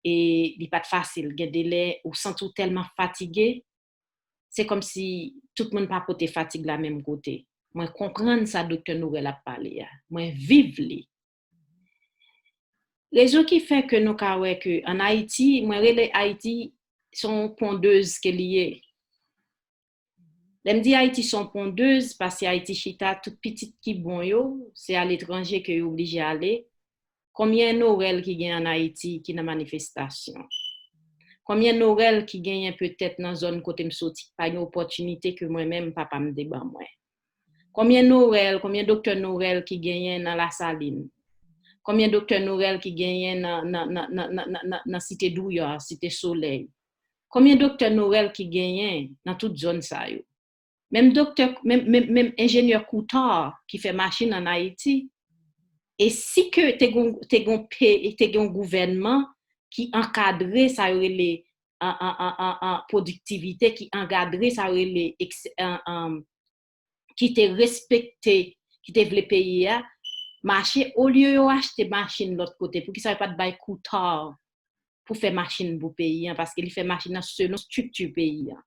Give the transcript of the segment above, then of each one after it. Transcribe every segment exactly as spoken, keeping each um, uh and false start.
e li pa t fasil. Gen de lè, ou santi w tèlman fatige, se kòmsi tout moun pa pote fatig la menm kote. Mwen konprann sa Doktè Norel ap pale a. Mwen viv li. Rezon ki fè ke nou ka wè ke ann Ayiti, mwen rele Ayiti, se yon pondez ke li ye. Lè m di Ayiti se yon pondez, paske Ayiti chita, tout pitit ki bon yo, se aletranje ke yo oblije ale. Konbyen Norel ki gen ann Ayiti ki nan manifestasyon? Konbyen Norel ki genyen petèt nan zòn kote m soti, ki pa gen opòtinite ke mwen menm papa m te ban mwen? Konbyen Norel, konbyen Doktè Norel ki genyen nan Lasalin? Konbyen Doktè Norel ki genyen nan, nan, nan, nan, nan, nan, nan, nan Site Douyar, Site Solèy? Konbyen Doktè Norel ki genyen nan tout zòn sa yo? Menm doktè, menm, menm, menm enjenyè Koutard ki fè machin ann Ayiti, e si ke te gon, te gon pe, te gon gouvènman ki ankadre sa yo rele an, an, an, an, an pwodiktivite, ki ankadre sa yo rele eks-, an, an, ki te respekte, ki te vle peyi a mache, olye yo achte machin lòt kote, poukisa yo pa t bay Koutard pou fè machin pou peyi an, paske li fè machin nan selon estrikti peyi an.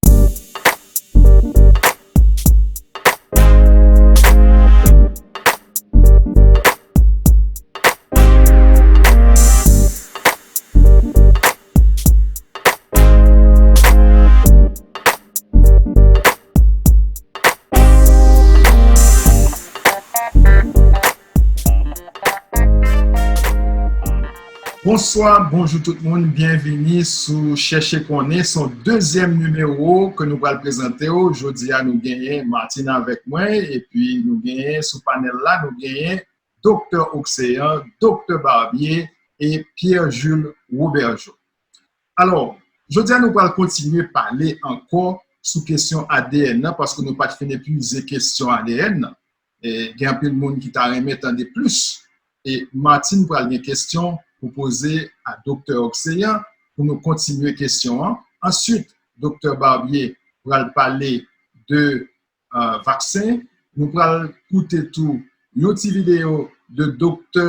Bonswa, bonjou tout moun, byenvini sou Chèche Konnen. Se yon dezyèm nimewo ke nou pral prezante w. Jodi a, nou genyen Martine avèk mwen, epi nou genyen sou panèl la, nou genyen Doktè Oxéan, Doktè Barbier e Pierre Jules Robergeau. Alò, jodi a nou pral kontinye pale ankò sou kesyon A D N nan, paske nou pa t fin epuize kesyon A D N nan. E, gen anpil moun ki ta renmen tande plis. E Martine pral gen kesyon pou poze a Doktè Oxéan pou nou kontinye kesyon an. Answit, Doktè Barbier pral pale de, euh, vaksen. Nou pral koute tou yon ti videyo de Doktè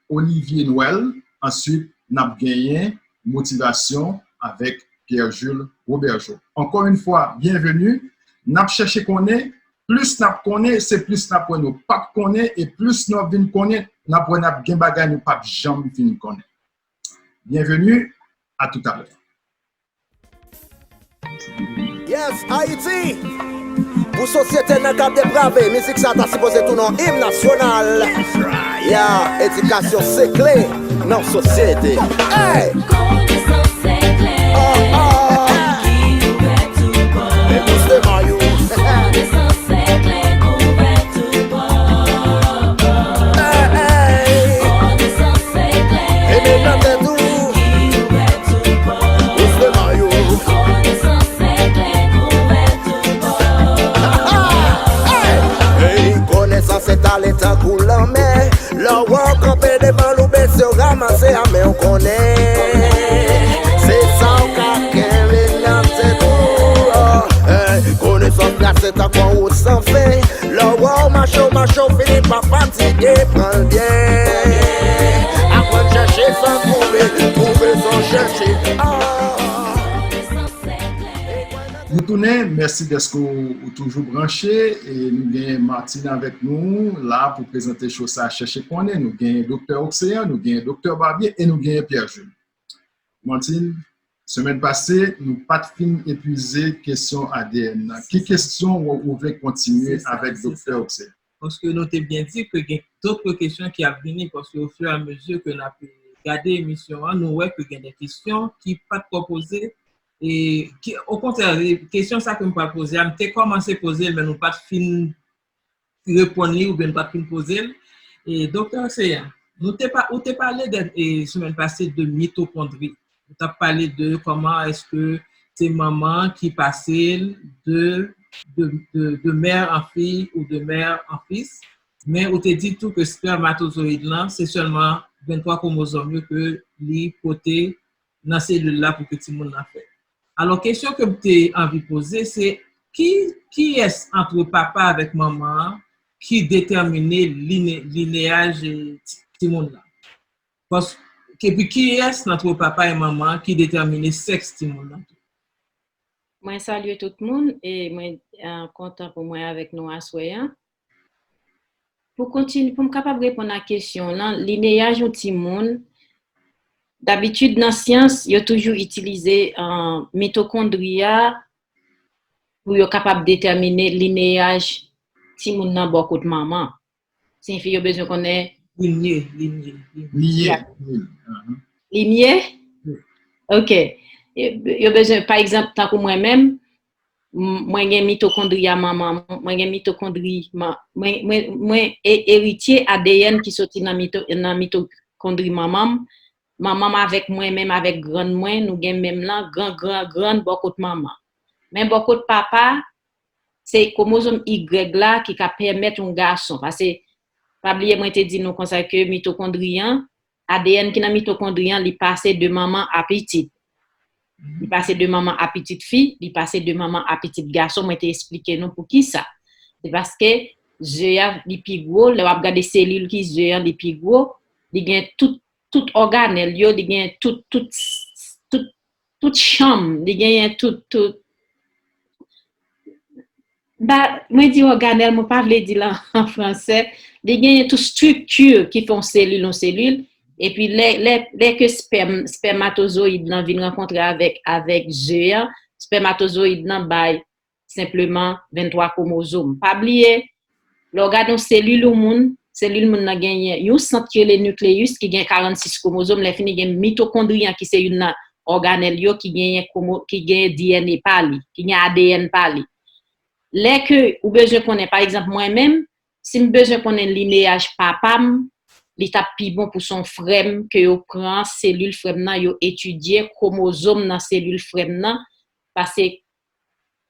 Olivier Noël. Answit, n ap genyen motivasyon avèk Pierre Jules Robergeau. Encore une fois, bienvenue. N ap chèche konnen, plis n ap konnen, se plis n ap wè nou pa t konnen, e plis n ap vin konnen, n ap wè n ap gen bagay nou p ap janm fin konnen. Bienvenue, à tout à l'heure. Yes, Ayiti! Pou sosyete nan k ap deprave, mizik sa ta sipoze tounen yon im nasyonal. Yeah, edikasyon se kle nan sosyete. Hey! Konesans se kle ki ouvè tout pòt. Konesans se kle k ouvè tout pòt. Hey, hey. Konesans se kle ki ouvè tout pòt. Konesans se kle k ouvè tout pòt. Hey, konesans se tale tankou lanmè. Lè w wè w kanpe devan l, ou bese w ranmase a, men w konnen se sa w ka kenbe nan tèt ou. Hey, konesans trase tankou yon wout san fen. Lè w wè w mache, w mache, w fini pa fatige, pran l byen. Aprann chèche san kouri, twouve san chèche. Ah. Nou tounen, mèsi dèske w, ou toujou branche, e nou gen Martine avèk nou la pou prezante cho sa Chèche Konnen. Nou gen Doktè Oxéan, nou gen Doktè Barbier, e nou gen Pierre Jules. Martine, semèn pase, nou pa t fin epuize kesyon A D N nan. Ki kesyon w, ou vle kontinye avèk Doktè Oxéan? Paske nou te byen di ke gen dòt kesyon ki ap vini, paske au fur et à mesure ke n ap gade emisyon an, nou wè ke gen de kesyon ki pa t ko poze, e ki, okontrè, kesyon sa ke m pral poze a, m te kòmanse poze l, men nou pa t fin reponn li oubyen n pa t fin poze l. E, Doktè Oxéan, nou te pa, ou te pale de, e, semèn pase de mitokondri. Ou t ap pale de kòman èske se manman ki pase l de, de, de, de mère en fille ou de mère en fils. Men ou te di tou ke spèmatozoyid lan, se sèlman venntwa kwomozòm yo ke li pote nan selil la pou ke timoun nan fèt. Alò, kesyon ke m te anvi poze, se ki, kiyès antre papa avèk manman an ki detèmine line-, lineyaj, eh, ti-, timoun nan? Pas-, Epi kiyès nan twa papa e manman an ki detèmine sèks timoun nan tou? Mwen salye tout moun e mwen uh, kontan pou mwen avèk nou aswè an. Pou kontinye, pou m kapab reponn a kesyon lan, lineyaj yon timoun, dabitid nan syans, yo toujou itilize uh, mitokondri a pou yo kapab detèmine lineyaj timoun nan bò kot manman. Siyifi yo bezwen konnen Linye, linye, linye. Liye. linye. Ok. Yo bezwen, pa egzanp, tankou mwen menm, mwen gen mitokondri a manman, mwen gen mitokondri, mwen, mwen, mwen eritye A D N ki soti nan, mito, nan mitokondri manman m. Manman m avèk mwen, menm avèk grann mwen, nou gen menm lan, gran, gran, grann bò kot manman. Men bò kot papa, se kwomozòm Y la ki ka pèmèt yon gason. Paske, pa bliye mwen te di nou konsa ke mitokondri an, A D N ki nan mitokondri an, li pase de manman a pitit. Li pase de manman a pitit fi, li pase de manman a pitit gason, mwen te esplike nou pou ki sa. Se paske ze a li pi gwo, lè w ap gade selil ki ze an li pi gwo, li gen tout, tout òganèl yo, li gen tout, tout, tout, tout chanm, li genyen tout, tout, ba, mwen di òganèl, mwen pa vle di l an fransè, li genyen tout estrikti ki fè yon selil, yon selil, epi lè, lè, lè ke spèm, spèmatozoyid lan vin rankontre avèk, avèk ze an, spèmatozoyid lan bay senpleman venntwa kwomozòm. Pa bliye, lè w gade yon selil yon moun, selil moun nan genyen yon sant ki rele nikleyis ki gen karannsis kwomozòm, lè fini gen mitokondri an ki se youn nan òganèl yo ki genyen, ki genyen D N A pa li, ki gen A D N pa li. Lè ke ou bezwen konnen, pa egzanp, mwen menm, si m bezwen konnen lineyaj papa m, li t ap pi bon pou se yon frè m ke yo pran selil frè m nan, yo etidye kwomozòm nan selil frè m nan, paske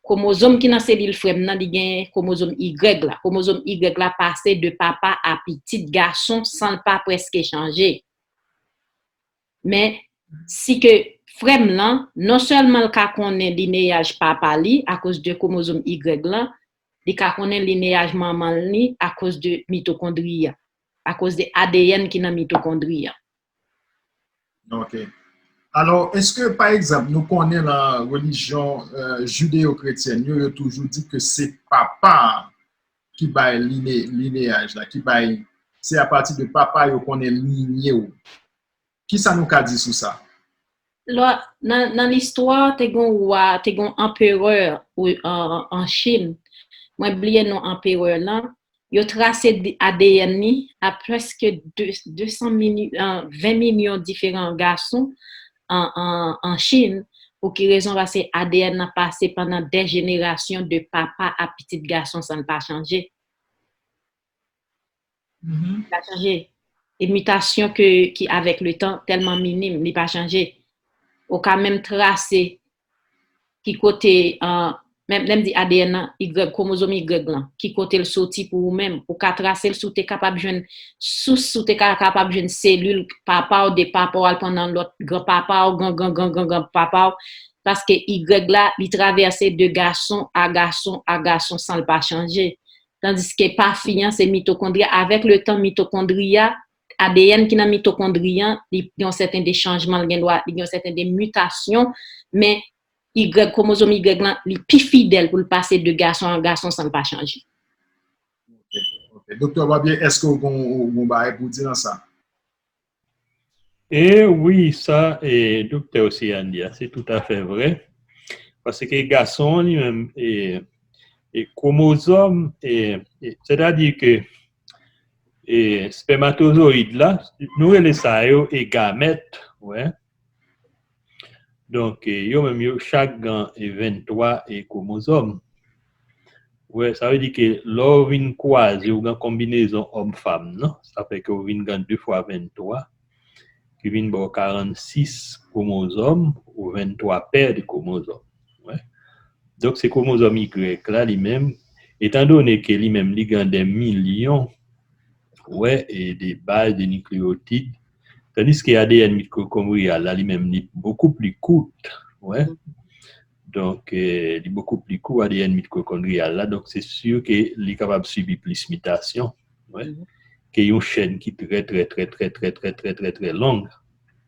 kwomozòm ki nan selil frè m nan, li gen kwomozòm Y la. Kwomozòm Y la pase de papa a pitit gason san l pa prèske chanje. Men, si ke frè m lan, non sèlman l ka konnen lineyaj papa li akoz de kwomozòm Y lan, li ka konnen lineyaj manman li akoz de mitokondri a, akoz de A D N ki nan mitokondri a. Ok. Alò, èske, pa egzanp, nou konnen nan relijyon uh, jideyo-kretyèn yo, yo toujou di ke se papa ki bay line, lineyaj la, ki bay, se apati de papa yo konnen linye w. Kisa nou ka di sou sa? Lò, nan, nan listwa, te gen wa, te gen anperè an Chin. Mwen bliye non anperè lan. Yo trase A D N li a prèske de san milyon, ven milyon diferan gason an, an, an Chin. Pou ki rezon? Paske A D N nan pase pandan de jenerasyon de papa a pitit gason san l pa chanje. Li pa chanje. E mitasyon ke, ki avèk le tan tèlman minim, li pa chanje. Ou ka menm trase ki kote, uh, menm lè m di A D N nan, Y, kwomozòm Y lan, ki kote l soti pou ou menm. Ou ka trase l si w te kapab jwenn sous, si w te ka kapab jwenn selil papa w, de papa w al pran nan lòt granpapa w, gran gran gran gran granpapa w. Paske Y la, li travèse de gason a gason a gason san l pa chanje. Tandiske pa fi an, se mitokondri a. Avèk le tan, mitokondri a, A D N ki nan mitokondri an, li gen yon sèten de chanjman, li gen dwa, li gen yon sèten de mitasyon, men Y, kwomozòm Y lan, li pi fidèl pou l pase de gason an gason san l pa chanje. Ok, ok. Doktè Barbier, èske w gen yon bagay pou w di nan sa? E wi, sa e, doktè Océane di a, se toutafè vrè. Paske gason an li menm, e, e kwomozòm, e, e, sètadi ke e, spèmatozoyid la, nou rele sa yo e gamèt, wè. Donk, e, yo menm yo chak gen e, venntwa e, kwomozòm. Wè, sa vle di ke lè w vin kwaze, ou gen konbinezon òm fanm nan, sa fè ke w vin gen de fwa venntwa, ki vin ba w karannsis kwomozòm ou venntwa pè de kwomozòm. Wè. Donk, se kwomozòm Y la, li menm, etandone ke li menm, li gen de milyon, wè, e de baz, de nikleyotid, tandiske A D N mitokondriyal la, li menm, li bokou pli kout, wè. Donk, e, li bokou pli kout, A D N mitokondriyal la. Donk, se si ke li kapab sibi plis mitasyon, wè, ke yon chèn ki trè, trè, trè, trè, trè, trè, trè, trè, trè long.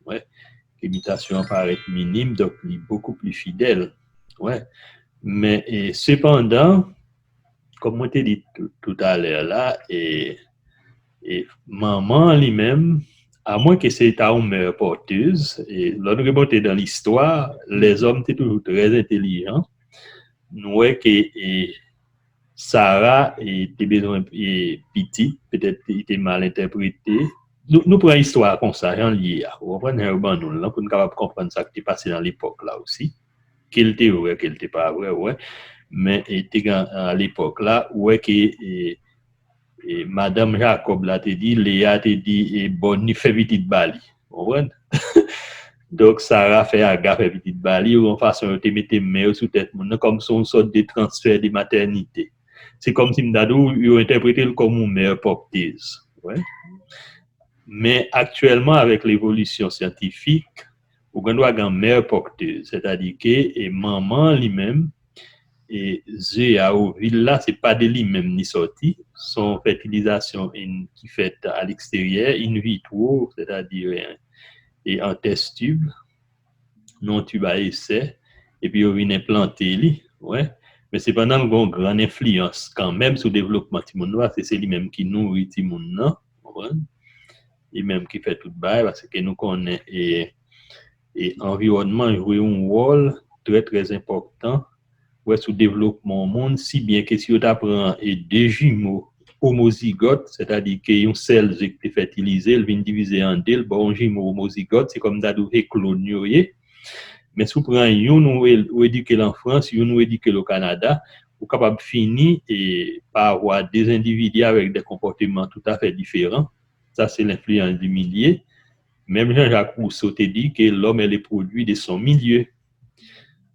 Wè, ke mitasyon an parèt minim, donk li bokou pli fidèl. Wè. Men, e, sepandan, kòm mwen te di tou- toutalè la, e, e manman an li menm, amwen ke se ta yon mè pòtez, e lè nou remonte nan listwa, lèzòm te toujou trè entelijan. Nou wè ke, e, Sara, e, te bezwen, e, pitit, petèt li te mal entèprete. Nou, nou pran istwa a konsa, jan l ye a. Ou konprann jan yo ban nou l lan, pou n kapab konprann sa k te pase nan lepòk la osi. Ke l te vre, ke l te pa vre, ou wè. Men, e, te gen, a lepòk la, ou wè ke, e, e, madanm Jakòb la te di, Leya te di, e, bòn li fè pitit ba li. Ou konprann? Donk, Sara fè Aga fè pitit ba li, yon fason yo te mete men yo sou tèt moun nan, kòm se yon sòt de transfè de matènite. Se kòm si m ta di w, yo entèprete l kòm yon mè pòtez. Wè. Men aktyèlman, avèk levolisyon syantifik, ou gen dwa gen mè pòtez, sètadi ke e manman an li menm, e ze a, ovil la, se pa de li menm li sòti, se yon fètilizasyon in- ki fèt a leksteryè, in vitro, sètadi e, e an tès tib, nan yon tib a esè, epi yo vin enplante li, wè. Men sepandan, l gen yon grann enfliyans kanmenm sou devlopman timoun nan, paske se li menm ki nouri timoun nan, konprann? Li menm ki fè tout bagay, paske nou konnen e, e anviwònman jwe yon wòl trè, trè enpòtan, wè, sou devlopman yon moun, si byen ke si yo ta pran e de jimo omozigòt, sètadi ke yon sèl ze ki te fètilize, l vin divize an de, l ba w yon jimo omozigòt, se kòm m ta di w se klòn yo ye. Men si w pran youn ou e- ou edike l an Frans, youn ou edike l o Kanada, ou kapab fini e pa avwa de endividi avèk de konpòteman toutafè diferan. Sa se lenfliyans di milye. Menm Jean-Jacques Rousseau te di ke l'homme est le produit de son milieu.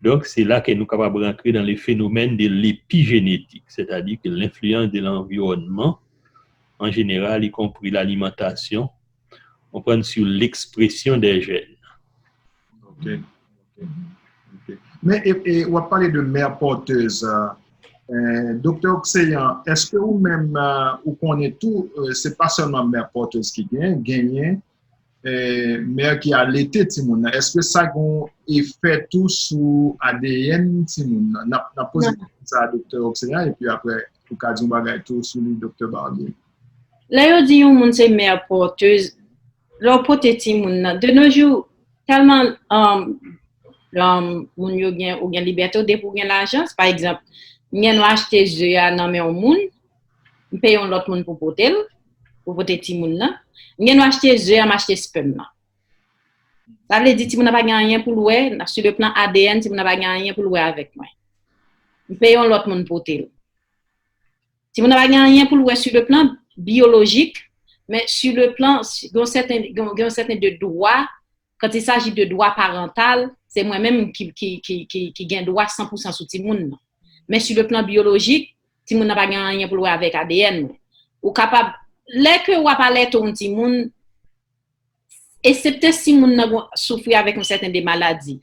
Donk, se la ke nou kapab rantre dans le phénomène de l'épigenétique, sètadi ke lenfliyans de l'environnement an jeneral, y compris l'alimentation, on prend sur l'expression des gènes. Ok. Ok. Ok. Men, e, e, w ap pale de mè pòtez. E, Doktè Oxeyan, èske ou menm, e, ou konnen tou, e, se pa sèlman mè pòtez ki gen, genyen, e, mè ki alete timoun nan? Èske sa gen yon efè tou sou A D N timoun nan? N ap, n ap poze kesyon sa a Doktè Oxeyan, epi apre, ou ka di yon bagay tou sou li, Doktè Barbier. Lè yo di yon moun se mè pòtez, lè w pote timoun nan, de nos jours, tèlman um, um, moun yo gen, ou gen libète, depi ou gen lajan, pa egzanp, m gen dwa achte ze a nan men yon moun, m peye yon lòt moun pou pote l, pou pote timoun nan, m gen dwa achte ze a, m achte spèm nan. Sa vle di timoun nan pa gen anyen pou l wè, sur le plan A D N, timoun nan pa gen anyen pou l wè avèk mwen. M peye yon lòt moun pote l. Timoun nan pa gen anyen pou l wè sur le plan biyolojik, men sur le plan, gen yon sèten, gen yon sèten de dwa, quand il s'agit de dwa parantal, se mwen menm ki, ki, ki, ki, ki gen dwa san pou san sou timoun nan. Men sur le plan biyolojik, timoun nan pa gen anyen pou l wè avèk A D N mwen. Ou kapab, lè ke w ap alète yon timoun, eksepte si moun nan soufri avèk yon sèten de maladi.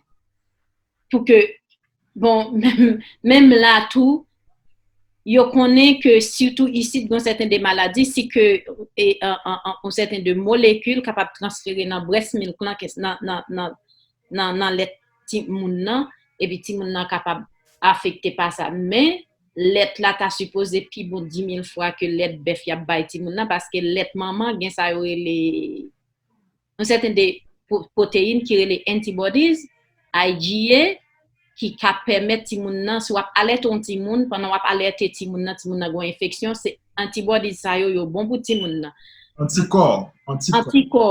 Pou ke, bon, menm, menm la tou, yo konnen ke sitou isit, gen sèten de maladi, si ke e, an, an, an, yon sèten de molekil kapab transfere nan breast milk lan, nan, nan, nan, nan, nan lèt timoun nan, epi timoun nan kapab afekte pa sa. Men, lèt la ta sipoze pi bon dimil fwa ke lèt bèf y ap bay timoun nan, paske lèt manman gen sa yo rele yon sèten de pwoteyin ki rele antibodies, I G A, ki ka pèmèt timoun nan, si w ap alète yon timoun, pandan w ap alète timoun nan, timoun nan gen yon enfeksyon, se antibodies sa yo, yo bon pou timoun nan. Antikò. Antikò. Antikò.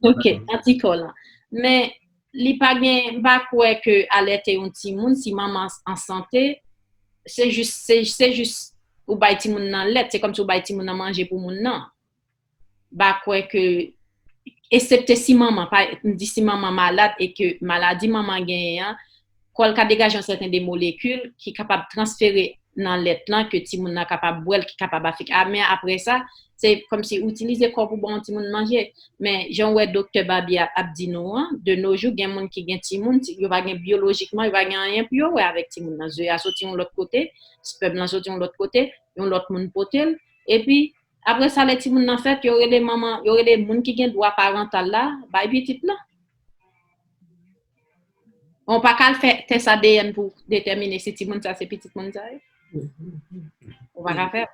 Ok, antikò lan. Men, li pa gen, m pa kwè ke alète yon timoun, si manman an sante, se jis, se, se jis ou bay timoun nan lèt, se kòmsi ou bay timoun nan manje pou moun nan. M pa kwè ke, eksepte si manman, pa, m di si manman malad e ke maladi manman genyen an, kò l ka degaje yon sèten de molekil ki kapab transfere nan lèt lan, ke timoun nan kapab bwè l, ki kapab afekte. A, men apre sa, se kòmsi ou itilize kò pou ba yon timoun manje. Men, jan w wè Doktè Barbier ap, ap di nou an, de nos jours, gen moun ki gen timoun, yo pa gen biyolojikman, yo pa gen anyen pou yo wè avèk timoun nan. Ze a soti yon lòt kote, spèm lan soti yon lòt kote, yon lòt moun pote l. Epi, apre sa, lè timoun nan fèt, yo rele manman, yo rele moun ki gen dwa parantal la, bay pitit lan. Ou pa ka al fè tès A D N pou detèmine si timoun sa se pitit moun sa ye. Ou pa ka fè.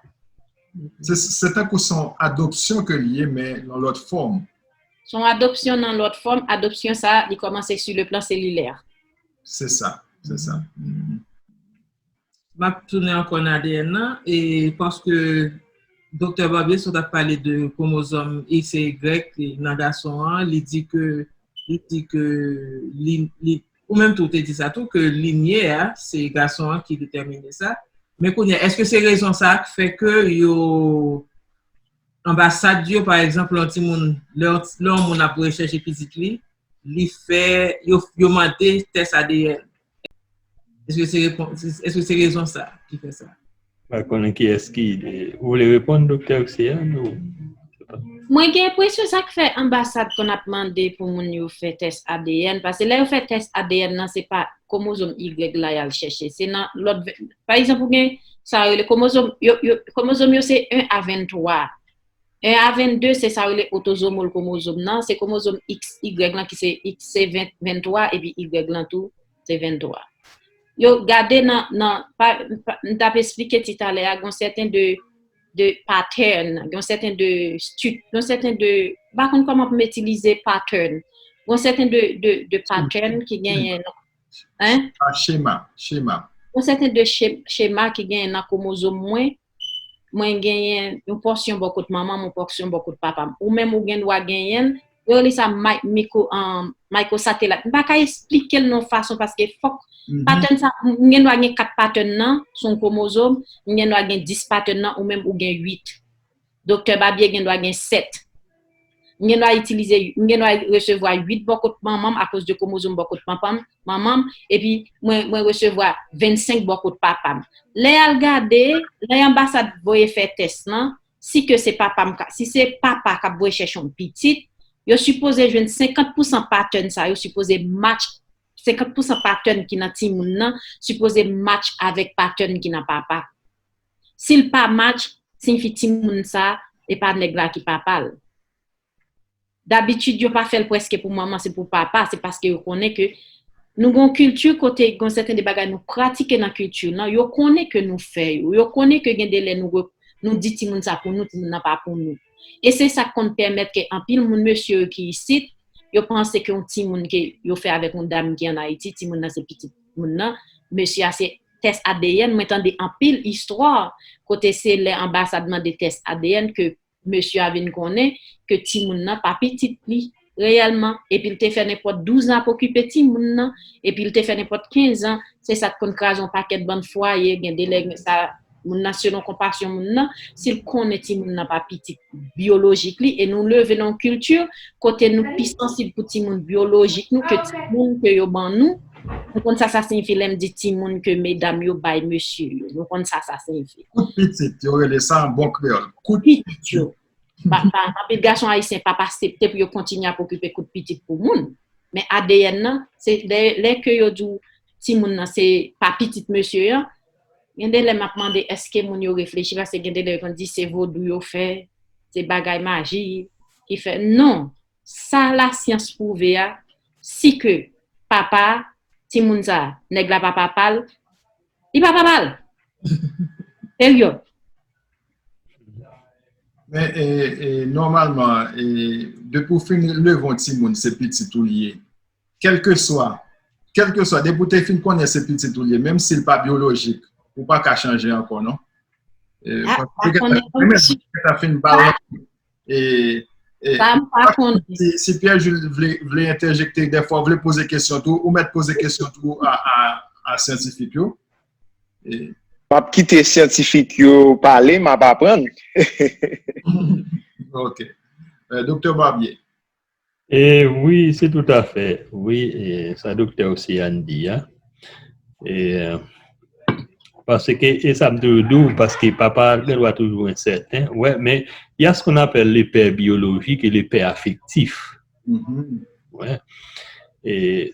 Se tankou se yon adopsyon ke l ye, men nan lòt fòm. Se yon adopsyon nan lòt fòm. Adopsyon sa, li kòmanse sou le plan selilè. Se sa, se sa. M ap tounen ankò nan A D N nan, e paske Doktè Barbier sot ap pale de kwomozòm X e Y nan gason an, li di ke li di ke li, li ou menm tou te di sa tou, ke linye a, se gason an ki detèmine sa. Men kounye a, èske se rezon sa a k fè ke yo, anbasad yo, pa egzanp, lè yon timoun, lè yon moun ap rechèche pitit li, li fè, yo, yo mande tès A D N? Èske se, èske se rezon sa ki fè sa? Pa konnen kiyès ki. Ou vle reponn, Doktè Oksiane? Ou... Mwen gen enpresyon sa k fè anbasad konn ap mande pou moun yo fè tès A D N, paske lè yo fè tès A D N nan, se pa kwomozòm Y la y al chèche, se nan lòt, pa egzanp, ou gen sa yo rele kwomozòm, yo, yo, kwomozòm yo se en a venntwa. En a vennde, se sa yo rele otozomòl kwomozòm nan, se kwomozòm X, Y lan ki se X se venntwa, epi Y lan tou se venntwa. Yo gade nan, nan pa, pa, m t ap esplike ti talè a, gen sèten de, de pattern, gen sèten de stru, gen sèten de, m pa konn kòman pou m itilize pattern, gen sèten de, de, de pattern ki genyen nan, hein? Chema, chema. Gen sèten de chema ki genyen nan kwomozòm mwen, mwen genyen yon pòsyon bò kot manman m, yon pòsyon bò kot papa m. Ou menm ou gen dwa genyen l, yo rele sa microsatelite. M pa ka esplike l nan yon fason paske fòk pattern sa, m gen dwa gen kat pattern nan, se yon kwomozòm, m gen dwa gen dis pattern nan, ou menm ou gen uit. Doktè Barbier gen dwa gen sèt. M gen dwa itilize, m gen dwa resevwa uit bò kot manman m akoz de kwomozòm bò kot papa m, manman m, epi mwen, mwen resevwa vennsenk bò kot papa m. Lè y al gade, lè anbasad voye fè tès lan, si ke se papa m, si se papa k ap voye chèche yon pitit, yo sipoze jwenn senkant pousan pattern sa, yo sipoze match, senkant pousan pattern ki nan timoun nan, sipoze match avèk pattern ki nan papa. Si l pa match, siyifi timoun sa, e pa nèg la ki papa l. Dabitid, yo pa fè l prèske pou manman, se pou papa, se paske yo konnen ke nou gen yon kilti kote gen sèten de bagay nou pratike nan kilti nan, yo konnen ke nou fè yo, yo konnen ke gen de lè nou, nou di timoun sa pou nou, timoun nan pa pou nou. E se sa k konn pèmèt ke anpil moun, mesye yo ki isit, yo panse ke yon timoun ke yo fè avèk yon dam ki ann Ayiti, timoun nan se pitit moun nan, mesye a se tès A D N, mwen tande anpil istwa kote se lè anbasad mande tès A D N ke mesye a vin konnen ke timoun nan pa pitit li reyèlman, epi l te fè nenpòt douz an ap okipe timoun nan, epi l te fè nenpòt kenz an, se sa k konn kraze yon pakèt bann fwaye, gen de lè sa moun nan selon konpasyon moun nan, si l konnen timoun nan pa pitit byolojik li, e nou leve nan yon kilti kote nou pi sansib pou timoun byolojik nou ke timoun ke yo ban nou. Nou konn sa sa siyifi lè m di timoun ke medam yo bay mesye yo. Nou konn sa sa siyifi. Kout pitit, yo rele sa an bon kreyòl. Kout pitit. Pa, pa, anpil gason ayisyen p ap aksepte pou yo kontinye ap okipe kout pitit pou moun. Men A D N nan, se lè, lè ke yo di w timoun nan se pa pitit mesye an, gen de lè m ap mande èske moun yo reflechi, paske gen de lè yo konn di se vodou yo fè, se bagay maji ki fè. Non, sa lasyans pwouve a, si ke papa timoun sa, nèg la pa papa l, li pa papa l. Peryòd. Men, e, e, nòmalman, e, depi w fin leve yon timoun, se pitit ou l ye. Kèlkeswa, kèlkeswa, depi w te fin konnen se pitit ou l ye, menm si l pa byolojik, ou pa ka chanje ankò, non? E, Ah, pa konnen kòmsi. Sa fin ba l. E, e, Sa m pa konnen. Si, si Pierre Jules vle, vle entèjekte, dèfwa w vle poze kesyon tou, ou mèt poze kesyon tou a, a, a syantifik yo. E, M ap kite syantifik yo pale, m ap aprann. Ok. Euh, Doktè Barbier. E wi, se toutafè. Wi, e, sa Doktè Océane di a. E, paske, e sa m toujou di w, paske papa gen dwa toujou ensèten. Wè, men il y a ce qu'on appelle le père biologique et le père affectif. Wè. E,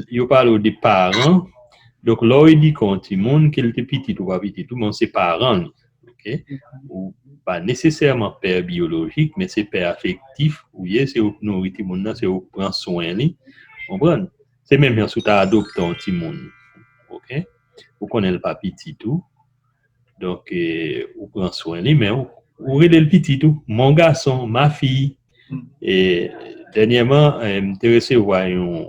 yo pale w de paran. Donk, lè w edike yon timoun, ke l te pitit ou pa pitit ou, men w se paran li. Ok? Ou pa nesesèman pè byolojik, men se pè afektif ou ye, se ou k nouri timoun nan, se ou k pran swen li. Konprann? Se menm jan si w ta adopte yon timoun, oke? Ou konnen l pa pitit ou. Donk, eh, ou pran swen li, men ou, ou rele l pitit ou. Mon garçon, ma fille. E dènyèman, eh, m te resevwa yon,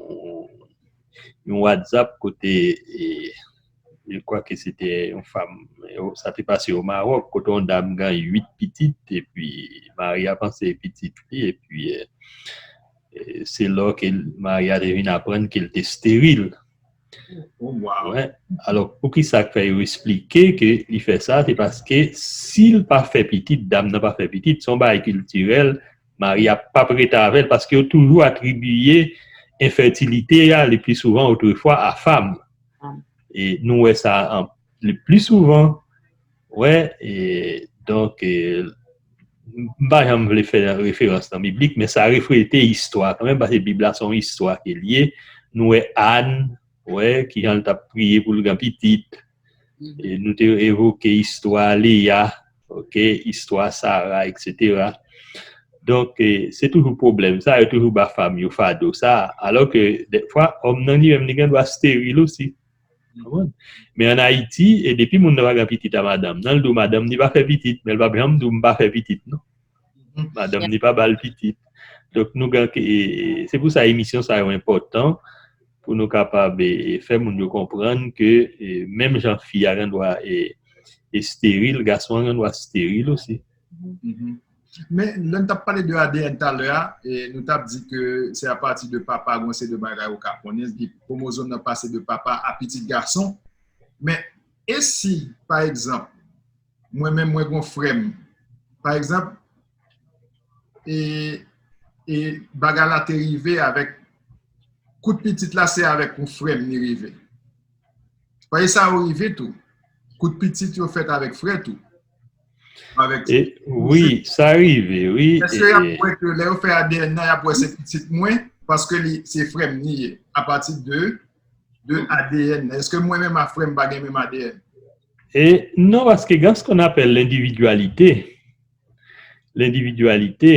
yon WhatsApp kote, eh, je crois que c'était yon fanm, eh, sa te pase o Mawòk, kote yon dam gen uit pitit, epi mari a panse e pitit li, epi, eh, eh, se lò ke mari a te vin aprann ke l te steril. Wè. Alò, poukisa k fè yo esplike ke li fè sa? Se paske si l pa fè pitit, dam nan pa fè pitit, se yon bagay kiltirèl, mari a p ap rete avè l, paske yo toujou atribiye enfètilite a, le pli souvan, otrefwa, a fanm. E nou wè sa an, le pli souvan, wè, e, donk, e, m pa janm vle fè referans nan biblik, men sa reflete istwa kanmenm, paske Bib la se yon istwa ke l ye. Nou wè Ann, wè, kijan l t ap priye pou l gen pitit. E nou te evoke istwa Leya, oke, istwa Sara, etsetera. Donk, e, se toujou pwoblèm sa, yo toujou ba fanm yo fado sa, alò ke dèfwa, òm nan li menm, li gen dwa steril osi. Konprann? Men ann Ayiti, e depi moun nan pa gen pitit a madanm nan, l di w madanm ni pa fè pitit, men l p ap janm di w m pa fè pitit, non. Madanm ni pa ba l pitit. Donk, nou gen ke, e, se pou sa emisyon sa yo enpòtan, pou nou kapab, e, fè moun yo konprann ke, e, menm jan fi a gen dwa, e, e steril, gason an gen dwa steril osi. Men, lè n t ap pale de A D N talè a, e nou t ap di ke se apati de papa, gen yon seri de bagay ou ka konnen, epi kwomozòm nan pase de papa a pitit gason. Men, e si, pa egzanp, mwen menm, mwen gen yon frè m, pa egzanp, e, e bagay la te rive avèk, kout pitit la, se avèk yon frè m li rive. Paske sa yo rive tou. Kout pitit yo fèt avèk frè tou. Avèk... E, wi, sa rive, wi. Èske y ap wè ke lè yo fè A D N nan, y ap wè se pitit mwen, paske li, se frè m li ye, apati de, de A D N nan? Èske mwen menm ak frè m pa gen menm A D N? E, non, paske gen ce qu'on appelle l'individualité. L'individualité,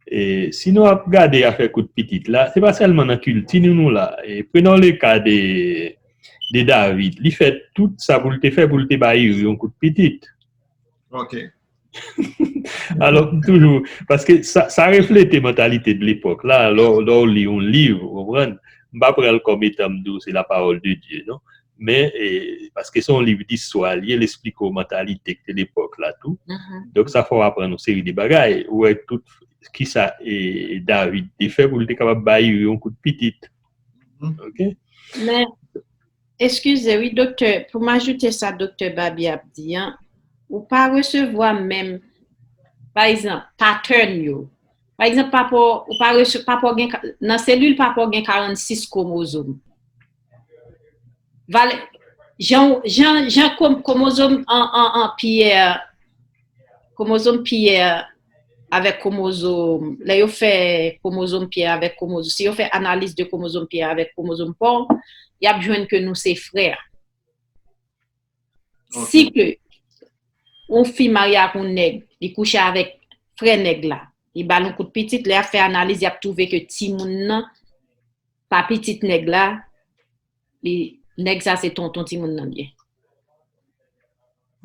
e, si nou ap gade afè kout pitit la, se pa sèlman nan kilti nou nou la. E, prenons le cas de, de David. Li fè tout sa pou l te fè pou l te bay Uri yon kout pitit. Ok. Alò, m toujou, paske sa, sa reflete mantalite de lepòk la, lè, lè w li yon liv, ou konprann? M pa pran l kòm etan m di w se la parole de Dieu, non. Men, e, paske se yon liv distwa l ye, l esplike w mantalite ki te lepòk la tou. Donk, sa fè w aprann yon seri de bagay. Ou wè tout kisa, e, David te fè pou l te kapab bay Uri yon kout pitit. Ok? Men, eskize, wi, doktè, pou m ajoute sa doktè Babi ap di an, ou pa resevwa menm, pa egzanp, pattern yo. Pa egzanp, papa w, ou pa resevwa, papa w gen, nan selil papa w gen karannsis kwomozòm. Valè, jan, jan, jan kwomozòm an, an, an Pierre, kwomozòm Pierre avèk kwomozòm, lè yo fè kwomozòm Pierre avèk kwomozòm, si yo fè analiz de kwomozòm Pierre avèk kwomozòm Paul, y ap jwenn ke nou se frè. Si ke yon fi marye ak yon nèg, li kouche avèk frè nèg la, li ba l yon kout pitit, lè y ap fè analiz, y ap twouve ke timoun nan pa pitit nèg la, li, nèg sa se tonton timoun nan li ye.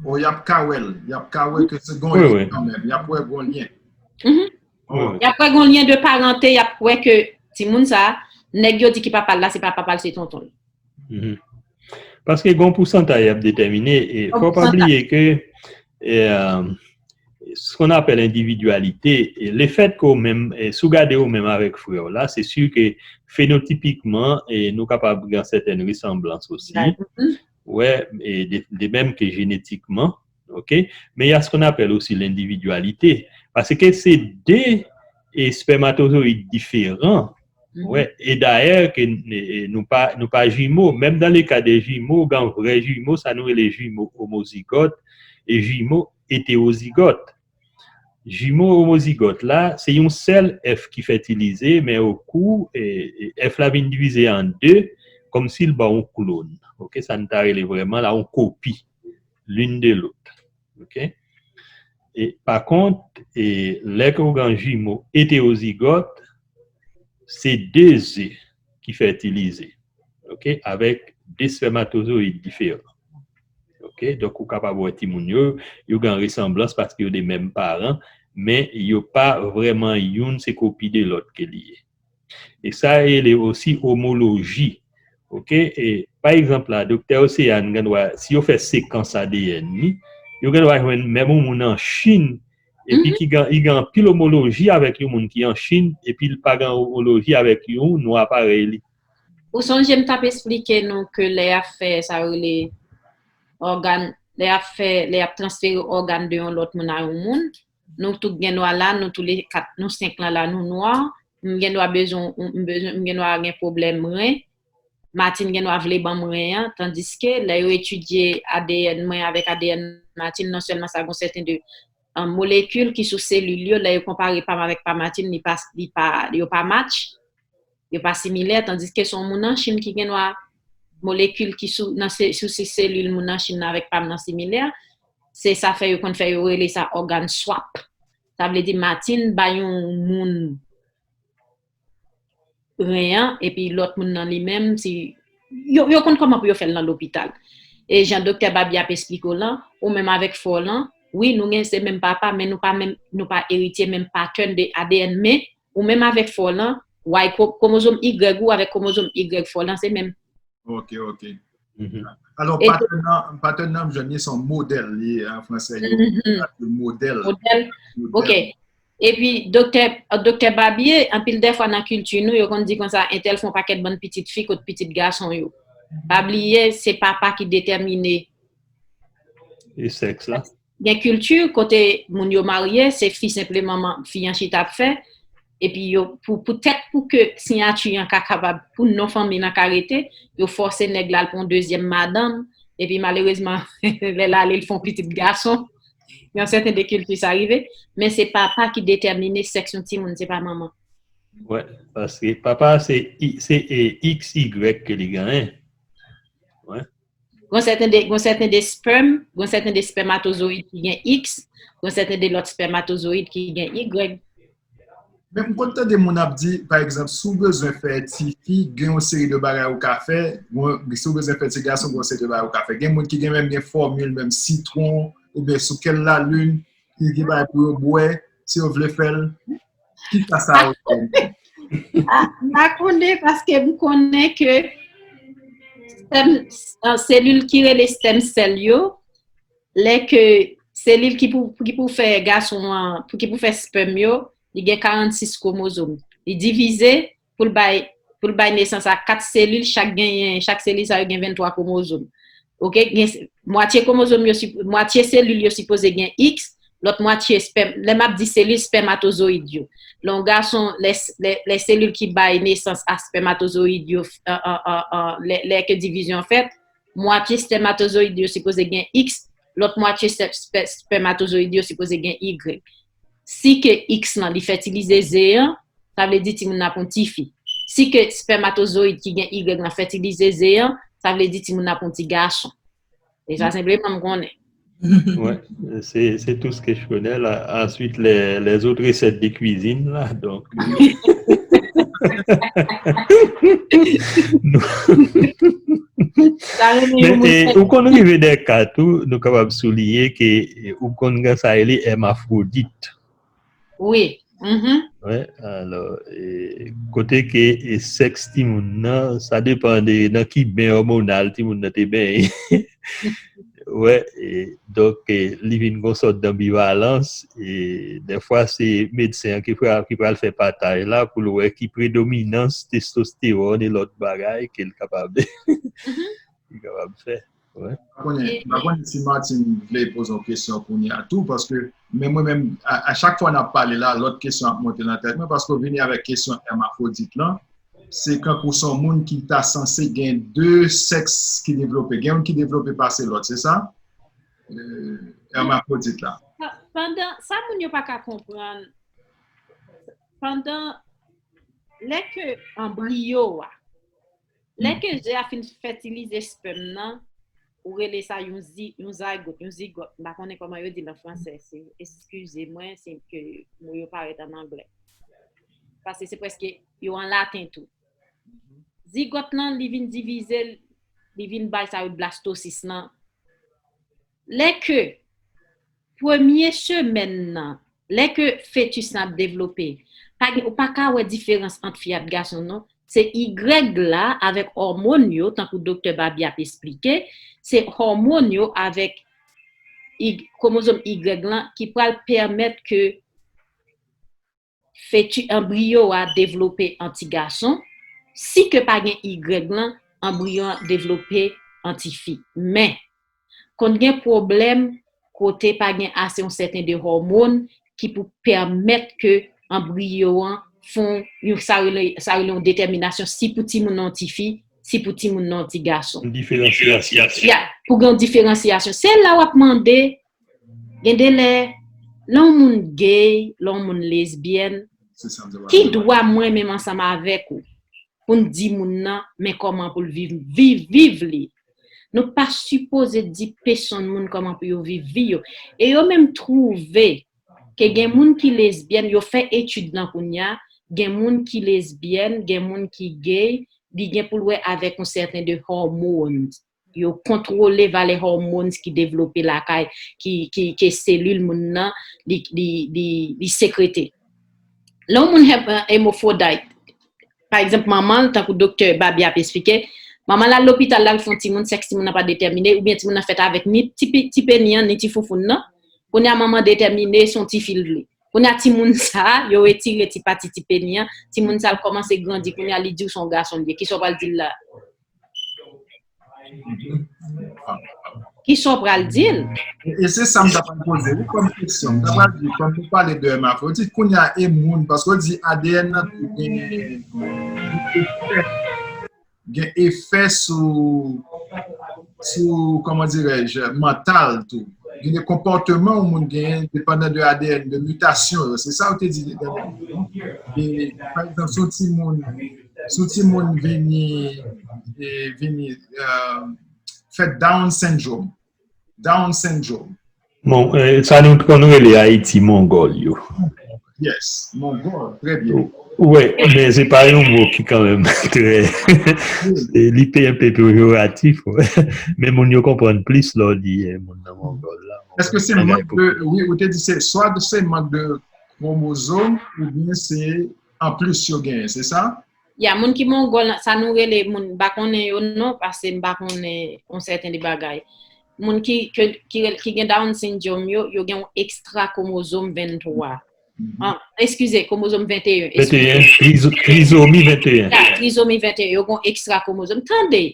O, y ap ka wè l, y ap ka wè ke se gon lyen kanmenm, y ap wè gon lyen. Y ap wè gon lyen de parante, y ap wè ke timoun sa, nèg yo di ki papa l la, se pa papa l, se tonton l. Paske gon pousantay y ap detèmine, e fò pa bliye ke, e, ce qu'on appelle individualité, e lefèt ke ou menm, e, si w gade ou menm avèk frè w la, se si ke fenotipikman, e, nou kapab gen sètèn resanblans osi. Wè, e de, de menm ke jenetikman, ok? Men y a ce qu'on appelle aussi l'individualité. Paske se de, e, espèmatozoyid diferan. Wè, e dayè ke, e, nou pa, nou pa jimo. Menm dans le cas des jumeaux, gen vrè jimo, sa nou rele jimo omozigot, e jimo etewozigòt. Jimo omozigot la, se yon sèl F ki fètilize, men okou, e, e, F la vin divize an de, kòmsi l ba w yon klòn. Ok, sa n ta rele vrèman la yon kopi, l'une de l'autre. Ok? E, pa kont, e, lè ke w gen jimo etewozigòt, se de ze ki fètilize. ok, avèk de spèmatozoyid diferan. Ok, donk ou kapab wè timoun yo, yo gen resanblans paske yo de menm paran, men yo pa vrèman youn se kopi de lòt ke li ye. E sa rele osi omoloji. Ok, e pa egzanp la, doktè Océane gen dwa, si yo fè sekans A D N li, yo gen dwa jwenn menm yon moun an Chin, epi ki gen, li gen anpil omoloji avèk yon moun ki an Chin, epi li pa gen omoloji avèk yon nwa parèy li. Ou sonje m t ap esplike nou ke lè y ap fè sa yo rele ògàn, lè y ap fè, lè y ap transfere ògàn de yon lòt moun a yon moun, nou tout gen dwa la, nou tou le kat, nou senk lan la, nou nwa, m gen dwa bezwen, m bezwen, m gen dwa gen pwoblèm ren, Martine gen dwa vle ban m ren an, tandiske lè yo etidye A D N mwen avèk A D N Martine, non sèlman sa gon sèten de um, molekil ki sou selil yo, lè yo konpare pa m avèk pa Martine, li pa, li pa, yo pa match, yo pa similè, tandiske se yon moun an Chin ki gen dwa molekil ki sou, nan, sou, sou selil moun an Chin nan avèk pa m nan similè. Se sa fè yo konn fè yo rele sa organ swap. Sa vle di Martine bay yon moun ren an, epi lòt moun nan li menm, si, yo, yo konn kòman pou yo fè l nan lopital. E jan doktè Babie ap esplike w lan, ou menm avèk frè w lan, wi, nou gen se menm papa, men nou pa menm, nou pa eritye menm pattern de A D N, men ou menm avèk frè w lan, Y, kwomozòm Y ou avèk kwomozòm Y frè w lan, se menm. Ok, ok. Alò, pattern nan, pattern nan, m jwenn li se yon modèl, li an fransè, yo modèl. Modèl. Ok. Epi, doktè, doktè Babie, anpil dèfwa nan kilti nou, yo konn di konsa, entèl fè yon pakèt bann pitit fi kot pitit gason yo. Pa bliye, se papa ki detèmine. E sèks la? Gen kilti kote moun yo marye, se fi senpleman fi an chita ap fè. Epi yo, pou, poutèt pou ke siyati an ka kapab, pou non fanmi lan ka rete, yo fòse nèg la al pran yon dezyèm madanm. Epi malerezman, lè l ale, l fè yon pitit gason. Nan sèten de kilti sa rive, men se papa ki detèmine sèks yon timoun, se pa manman. Wè, paske papa se, se X Y ke li genyen. Wè. Gon sèten de, gon sèten de sperm, gon sèten de spermatozoyid ki gen X, gon sèten de lòt spermatozoyid ki gen Y. Men m konn tande moun ap di, pa egzanp, si w bezwen fè tifi, gen yon seri de bagay ou ka fè, si w bezwen fè ti gason, gen yon seri de bagay ou ka fè. Gen moun ki gen menm gen fòmil, menm sitwon, oubyen sou kèl lalin, ki gen bagay pou yo bwè, si yo vle fè l. Ki ka sa yo fè? M pa konnen paske m konnen ke selil ki rele stem cell yo, lè ke selil ki pou, ki pou fè gason an, ki pou fè sperm yo, li gen karannsis kwomozòm. Li divize pou l bay, pou l bay nesans a kat selil, chak genyen, chak selil sa yo gen venntwa kwomozòm. Ok, gen mwatye kwomozòm yo, mwatye selil yo sipoze gen X, lòt mwatye sperm, lè m ap di selil, spermatozoyid yo. Lè yon gason, lè, lè, lè selil ki bay nesans a spermatozoyid yo, lè, lè ke divizyon fèt, mwatye spermatozoyid yo sipoze gen X, lòt mwatye spermatozoyid yo sipoze gen Y. Si ke X lan li fètilize ze an, sa vle di timoun nan ap yon tifi. Si ke spermatozoyid ki gen Y lan fètilize ze an, sa vle di timoun nan ap yon ti gason. E sa senpleman m konnen. Ouais, c'est c'est tout ce que je connais là. Ensuite, les, les autres recettes de cuisine là, donc. Men, e, ou konn rive de ka tou, nou kapab souliye ke, e, ou konn gen sa rele hermaphrodite. Wi. Wi, alò, e, kote ke, e, sèks timoun nan, sa depann de nan ki ben òmonal timoun nan te benyen. Wi, e, donk, e, li vin gon sòt danbivalans, e, dèfwa se medsen an ki pral, ki pral fè pataj la pou l wè ki predominans testostewòn e lòt bagay ke l kapab, li kapab fè. Wi. M pa konnen, m pa konnen si Martine vle poze yon kesyon kounye a tou, paske men mwen menm, a, a chak fwa n ap pale la, lòt kesyon ap monte nan tèt mwen, paske w vini avèk kesyon hermafwodit lan, se kankou se yon moun ki ta sanse gen de sèks ki devlope. Gen youn ki devlope pase lòt, se sa? E, hermafwodit la. Pandan, sa moun yo pa ka konprann, pandan, lè ke anbriyo a, lè ke ze a fin fètilize sperm nan, ou rele sa yon zi, yon zygote, yon zigot. M pa konnen kòman yo di l an fransè, se, eskize mwen, se ke mo yo parèt an anglè. Paske se prèske, yo an laten tou. Zigòt lan, li vin divize, li vin bay sa yo blastosis lan. Lè ke premye semèn nan, lè ke fetis lan ap devlope, pa gen, ou pa ka wè diferans ant fi ak gason non. Se igrèg la avèk òmòn yo, tankou doktè Babi ap esplike, se òmòn yo avèk ig, kwomozòm igrèg lan ki pral pèmèt ke feti, anbriyo a devlope an ti gason, si ke pa gen igrèg lan, anbriyo an devlope an ti fi. Men, konn gen pwoblèm kote pa gen ase yon sèten de òmòn ki pou pèmèt ke anbriyo an fon yon sa rele, sa rele yon detèminasyon si pou timoun nan yon ti fi, si pou timoun nan yon ti gason. Diferansyasyon. Ya, pou gen yon diferansyasyon. Se la w ap mande, gen de lè, lè yon moun gay, lè yon moun lesbyèn, ki dwa mwen menm ansanm avèk ou pou n di moun nan, men kòman pou l viv, viv, viv li. Nou pa sipoze di pesonn moun kòman pou yo viv vi yo. E yo menm twouve ke gen moun ki lesbyèn, yo fè etid lan kounye a, gen moun ki lesbyèn, gen moun ki gay, li gen pou l wè avèk yon sèten de hormones. Yo kontwole valè hormones ki devlope lakay, ki, ki, ke selil moun nan, li, li, li, li sekrete. Lè yon moun hem-, hemafrodite, pa egzanp, manman l, tankou doktè Babi ap esplike, manman l al lopital la, l fè yon timoun, sèks timoun nan pa detèmine, oubyen timoun nan fèt avèk ni ti, pi- ti peni an, ni ti foufoun nan. Kounye a, manman detèmine, se yon tifi l vle. Kounye a, timoun sa, yo retire ti pati ti peni an, timoun sa, l kòmanse grandi, kounye a, li di w se yon gason l ye. Kisa w pral di l la? Kisa w pral di l? E, e se sa m ta pral poze, wi, kòm kesyon. M ta pral di, kòm nou pale de hermafrodit, kounye a, e moun, paske w di A D N nan tou gen, gen efè sou, sou, kòman dirèj, mantal tou. Gen de konpòteman yon moun genyen depandan de A D N, de mitasyon yo. Se sa w te di dènye. E, pa egzanp, si yon timoun, si yon timoun vini, e, vini, euh, fè Down syndrome. Down syndrome. Bon, eh, sa nou konn rele Ayiti Mongòl yo. Yes, Mongòl, trè byen. Wi, men se pa yon mo ki kanmenm trè, li pe, enpe peyoratif. Men moun yo konprann plis lè w di, eh, moun nan Mongòl la. Èske se mank de, wi, ou te di se swa se mank de kwomozòm oubyen se anplis yo genyen, se sa? Ya, moun ki Mongòl, sa nou rele moun, m pa konnen yo non, paske m pa konnen yon sèten de bagay. Moun ki, ke, ki, ki gen Down syndrome yo, yo gen yon ekstra kwomozòm venntwa. Mhm. Ah, eskize, kwomozòm venteyen, eskize. Venteyen, trizo-, trizomi venteyen. Ya, trizomi venteyen, yo gen yon ekstra kwomozòm. Tande,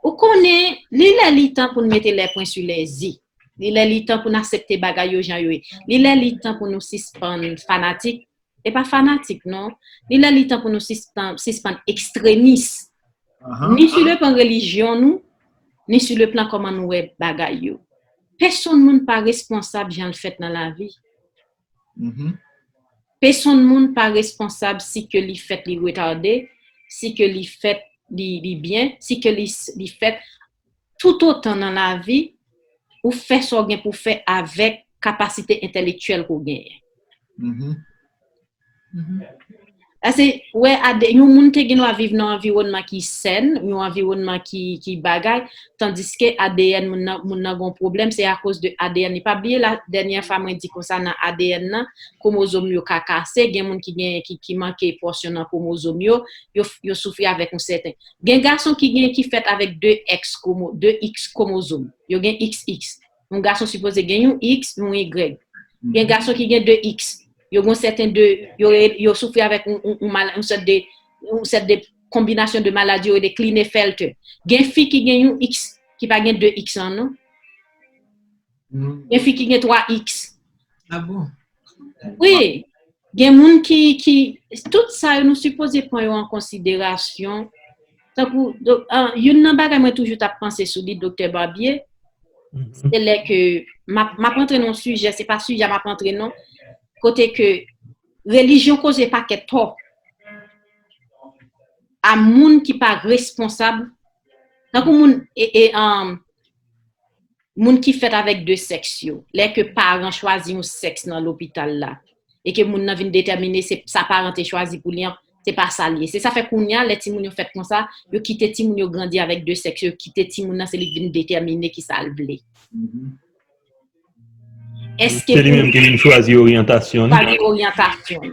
ou konnen, li lè li tan pou n mete les points sur les i. Li lè li tan pou n aksepte bagay yo jan yo ye. Li lè li tan pou nou sispann fanatik. E pa fanatik, non. Li lè li tan pou nou sispann, sispann ekstremis. Ni sou le plan relijyon nou, ni sou le plan kòman nou wè bagay yo. Pèsonn moun pa responsab jan l fèt nan lavi. Pèsonn moun pa responsab si ke li fèt li retade, si ke li fèt li, li byen, si ke li, li fèt toutotan nan lavi, ou fè sa w gen pou fè avèk kapasite entèlektyèl ke w genyen. Paske, wè, ade, yon moun te gen dwa viv nan yon anviwònman ki sèn, yon anviwònman ki, ki bagay, tandiske A D N moun nan, moun nan gon pwoblèm, se akoz de A D N li. Pa bliye la, dènyè fwa mwen di konsa nan A D N nan, kwomozòm yo ka kase, gen moun ki gen, ki, ki manke pòsyon nan kwomozòm yo, yo, yo soufri avèk yon sèten. Gen gason ki gen, ki fèt avèk de X kwomo-, de X kwomozòm. Yo gen X X. Yon gason sipoze gen yon X, yon Y. Gen gason ki gen de X. Yo gen sèten de, yo, yo soufri avèk yon, yon, yon mal-, yon sèt de, yon sèt de konbinasyon de maladi yo rele Klinefelter. Gen fi ki gen yon X, ki pa gen de X lan, non. Gen fi ki gen twa X. Ah bon? Wi. Gen moun ki, ki, tout sa yo, nou sipoze pran yo an konsiderasyon. Tankou, do-, ah, youn nan bagay mwen toujou t ap panse sou li, Doktè Barbier, se lè ke m ap, m ap antre nan yon sijè, se pa sijè a m ap antre non, kote ke relijyon koze pakèt tò a moun ki pa responsab, tankou moun, e, e, um, moun ki fèt avèk de sèks yo, lè ke paran chwazi yon sèks nan lopital la, e ke moun nan vin detèmine se sa paran te chwazi pou li an, Se pa sa l ye. Se sa fè kounye a, lè timoun yo fèt konsa, yo kite timoun yo grandi avèk de sèks, yo kite timoun nan, se li k vin detèmine ki sa l vle. Mhm. Èske Se li menm ki vin chwazi oryantasyon li. Chwazi oryantasyon.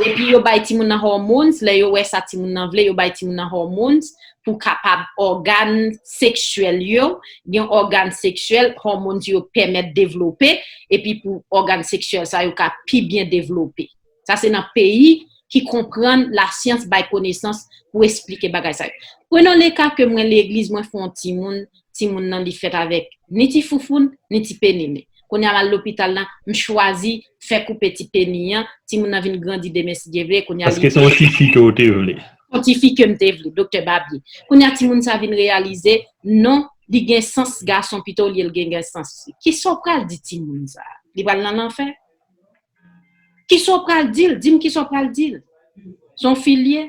Epi yo bay timoun nan hormones, lè yo wè sa timoun nan vle, yo bay timoun nan hormones pou kapab ògàn seksyèl yo, gen ògàn seksyèl, hormones yo pèmèt devlope, epi pou ògàn seksyèl sa yo ka pi byen devlope. Sa se nan peyi ki konprann lasyans bay konesans pou esplike bagay sa yo. Prenons le cas que mwen legliz mwen fè yon timoun, timoun nan li fèt avèk ni ti foufoun, ni ti peni li. Kounye a m al lopital la, m chwazi fè koupe ti peni an, timoun nan vin grandi demen si Dye vle, kounye a Paske se yon ti fi ke w te vle. Yon ti fi ke m te vle, doktè Babye. Kounye a timoun sa vin reyalize, non, li gen sans gason pito olye l gen gen sans fi. Kisa w pral di timoun sa? Li pral nan lanfè? Kisa w pral di l? Di m kisa w pral di l. Se yon fi l ye?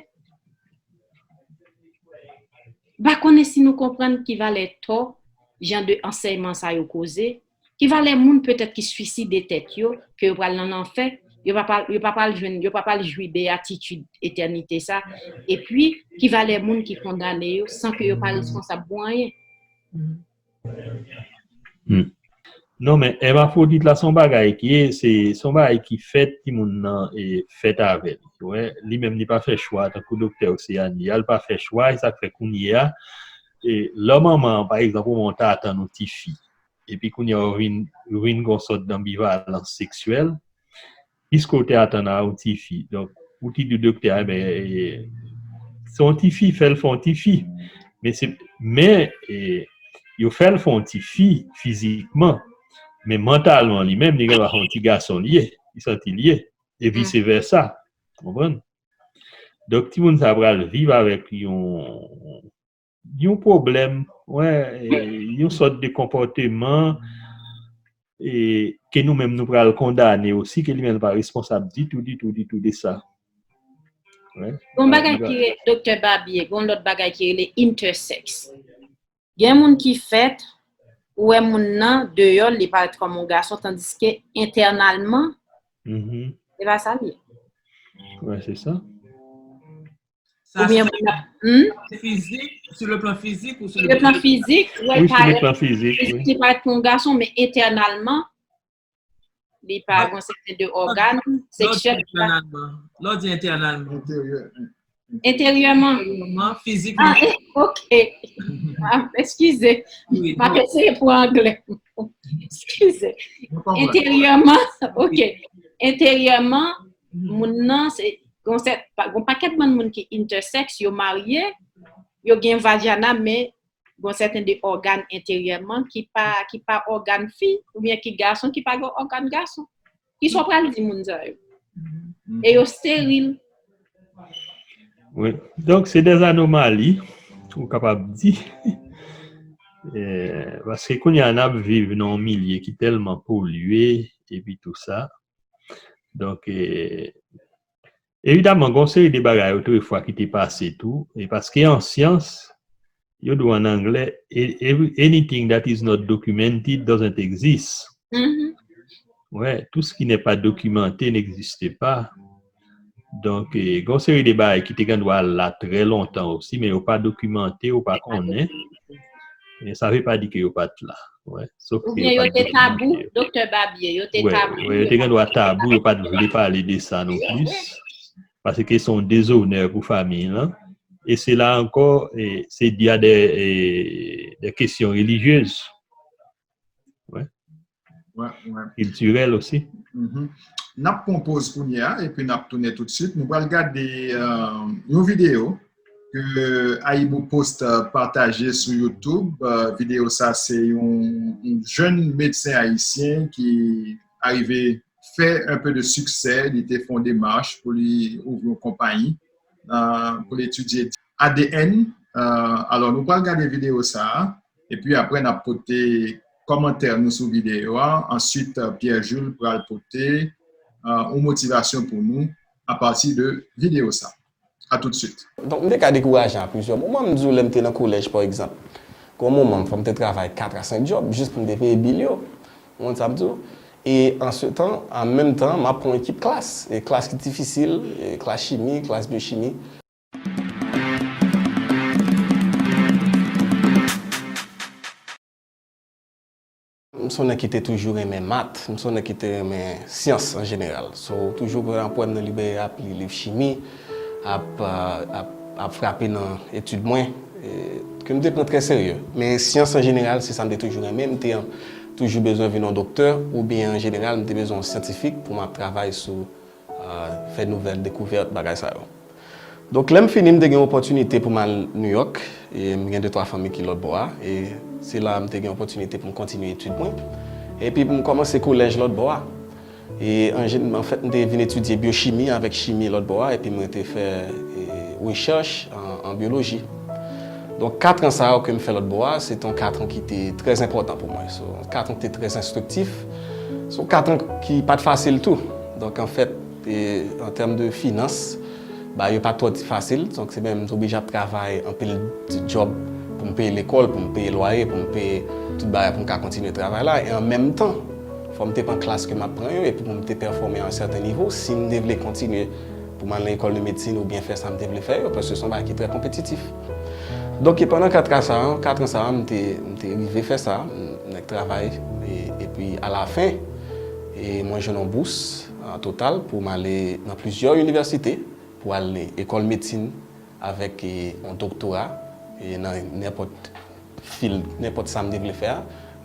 M pa konnen si nou konprann ki valè tò jan de ansèyman sa yo koze, ki valè moun petèt ki swiside tèt yo, ke yo pral nan lanfè, yo pa pral, yo pa pral jwenn, yo pa pral jwi beyatitid etènite sa, epi ki valè moun ki kondane yo san ke yo pa responsab pou anyen. Hmm. Non, men èmafwodit la se yon bagay ki se se yon bagay ki fèt timoun nan e fèt avè l. Wè, li menm li pa fè chwa tankou doktè Océane, li al pa fè chwa, e sa k fè kounye a e lè manman an pa egzanp ou ta atann yon ti fi epi kounye a ou vin ou vin gon sòt danbivalans seksyèl, piske w te atann a yon ti fi. Donk, ou te di doktè a, men, e, se yon ti fi, fè l fè yon ti fi. Men se, men, e, yo fè l fè yon ti fi fizikman, men mantalman li menm, li gen dwa fè yon ti gason li ye, li santi li ye, e vise vèsa. Konprann? Donk, timoun sa pral viv avèk yon yon pwoblèm, wè, e, yon sòt de konpòteman e, ke nou menm nou pral kondane osi, ke li menm pa responsab ditou, ditou, ditou de sa. Wè. Gon bagay ki re- Doktè Babye, gon lòt bagay ki rele intersex. Gen moun ki fèt, ou wè moun nan, deyò, li parèt kòm yon gason, tandiske entènalman, Mhm. se pa sa l ye. Wè, se sa. Sa Oubyen se moun nan, hmm? Fizik, sou le plan fizik ou sou Sou le plan fizik, wè, Wi, sou le parèt, plan fizik, wi. li parèt pou yon gason, men entènalman, li pa gon sèten de ògàn seksyèl ki pa Lò di entènalman. Enteryè. enteryèman. Entènalman, Ah, fizikman. eh, ok. Ah, eskize. Wi, M ap eseye pou anglè. Eskize. Enteryèman, ok. Enteryèman, moun nan, se gon sèt, pa- gon pakèt bann moun ki intersex, yo marye, yo gen vajana, men gon sèten de ògàn enteryèman ki pa ki pa ògàn fi, oubyen ki gason ki pa gen ògàn gason. Kisa w pral di moun sa yo? E yo steril. Wi. Donk, se de anomali, ou kapab di. Eh, paske kounye a n ap viv nan yon milye ki tèlman polye, epi tou sa. Donk, eh, evidaman, gon seri de bagay otrefwa ki te pase tou, e paske an syans, yo di w an anglè, "A- every- anything that is not documented doesn't exist." Mhm. Ouais, tout ce qui n'est pas documenté n'existe pas. Donk, eh, gon seri de bagay ki te gen dwa la trè lontan osi, men yo pa dokimante, yo pa konnen. Men sa vle pa di ke yo pa t la. Ouais, sof ke Oubyen yo pa t te tabou, dokimante. Doktè Babye, yo te Ouais, tabou. Ouais, yo te gen dwa tabou, yo pa t vle pale de sa non plis. Paske se yon dezonè pou fanmi lan. E se la ankò, e se dya de, e, de kesyon relijyez. Wè, wè. Kiltirèl osi. Mhm. N ap pran poz kounye a, epi n ap tounen toutswit. Nou pral gade, euh, yon videyo ke Ayibo Post, euh, pataje sou YouTube. Euh, videyo sa se yon, yon jèn medsen ayisyen ki arive fè un peu de succès. Li te fè yon demach pou li ouvri yon konpayi, euh, pou l etidye A D N. Euh, alò, nou pral gade videyo sa a, epi apre n ap pote kòmantè nou sou videyo a. Answit, euh, Pierre Jules pral pote, euh, yon motivasyon pou nou apati de videyo sa. A toutswit. Donk, m te ka dekouraje a plizyè moman. M di w, lè m te nan kolèj, pa egzanp, gon moman, fò m te travay kat a senk djòb jis pou m te peye bil yo. Ou konn sa m di w? E an se tan, an menm tan, m ap pran ekip klas. E klas ki difisil, e klas chimi, klas byochimi. M se yon nèg ki te toujou renmen mat, m se yon nèg ki te renmen syans an jeneral. So, toujou ap wè m nan libreri ap li liv chimi, ap, ap, ap frape nan etid mwen, e, ke m te pran trè serye. Men syans an jeneral, se sa m te toujou renmen. M te toujou bezwen vin yon doktè, oubyen an jeneral, m te bezwen yon syantifik pou m ap travay sou, a, fè nouvèl dekouvèt, bagay sa yo. Donk, lè m fini, m te gen opòtinite pou m al New York, e m gen de twa fanmi ki lòt bò a, e se la m te gen opòtinite pou m kontinye etid mwen. Epi pou m kòmanse kolèj lòt bò a. E an jen-, anfèt, m te vin etidye byochimi avèk chimi lòt bò a, epi mwen te fè, e, rechèch an, an byoloji. Donk, kat an sa yo ke m fè lòt bò a, se te yon kat an ki te trè enpòtan pou mwen. So, kat an ki te trè enstriktif. Se yon kat an ki pa t fasil tou. Donk, anfèt, e, an tèm de finans, bagay yo pa t twò fasil. Donk, se menm m te oblije ap travay anpil djòb pou m peye lekòl, pou m peye lwaye, pou m peye tout bagay pou m ka kontinye travay la. E an menm tan, fò m te pran klas ke m ap pran yo, epi pou m te pèfòme a yon sèten nivo, si m te vle kontinye pou m al nan lekòl de medsin oubyen fè sa m te vle fè yo, paske se yon bagay ki trè konpetitif. Donk, e pandan kat an sa a, kat an sa a, m te, m te rive fè sa, m, m travay, e, epi alafen, e, mwen jwenn yon bous, a, total pou m ale nan plizyè inivèsite, pou ale ekòl medsin avèk, e, yon doktora, e, nan nenpòt fil, nenpòt sa m te vle fè a,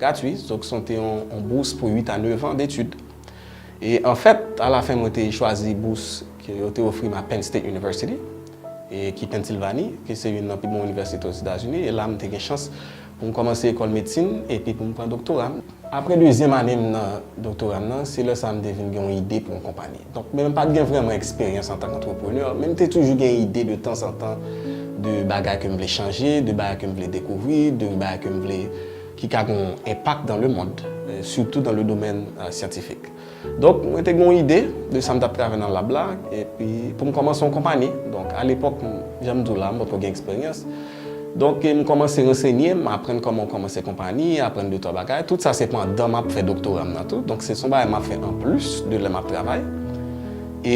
gratui. Donk, se te yon, yon bous pou uit a nèf an detid. E anfèt, alafen, mwen te chwazi bous ke yo te ofri m a Penn State University, e ki Pennsilvani, ki se youn nan pi bon inivèsite Ozetazini. E la, m te gen chans pou m kòmanse ekòl medsin epi pou m pran doktora m. Apre dezyèm ane m nan doktora m nan, se lè sa a m te vin gen yon ide pou yon konpayi. Donk, men m pa t gen vrèman eksperyans antanke antreprenè, men m te toujou gen ide de tanzantan de bagay ke m vle chanje, de bagay ke m vle dekouvri, de bagay ke m vle ki ka gen yon enpak dans le monde, e sitou dans le domaine, e, syantifik. Donk, mwen te gen yon ide de sa m t ap travay nan lab la, epi pou m kòmanse yon konpayi. Donk, alepòk, m, jan m di w la, m potko gen eksperyans. Donk, e, m kòmanse ransenye m, aprann kòman w kòmanse konpayi, aprann de twa bagay. Tout sa se pandan m ap fè doktora m nan tou. Donk, se, se yon bagay m ap fè anplis de lè m ap travay. E,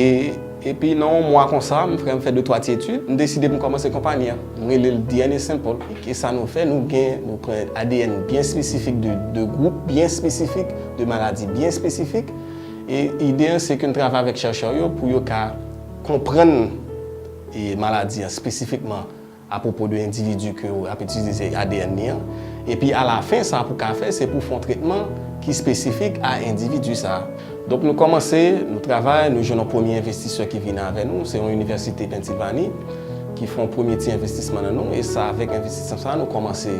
epi, nan yon mwa konsa, m frè m fè de twa ti etid, m deside pou m kòmanse konpayi an. M rele l D N A Simple. E sa nou fè, nou gen, nou pran A D N byen espesifik de, de gwoup byen espesifik, de maladi byen espesifik. E ide an, se ke n travay avèk chèchè yo pou yo ka konprann, e, maladi an espesifikman apwopo de endividi ke w ap itilize A D N li an. Epi alafen, sa pou ka fè, se pou fè yon tretman ki espesifik a endividi sa a. Donk, nou kòmanse, nou travay, nou jwenn yon premye envestisè ki vini avè nou, se yon inivèsite Pennsilvani ki fè yon premye ti envestisman nan nou, e sa, avèk envestisman sa a, nou kòmanse,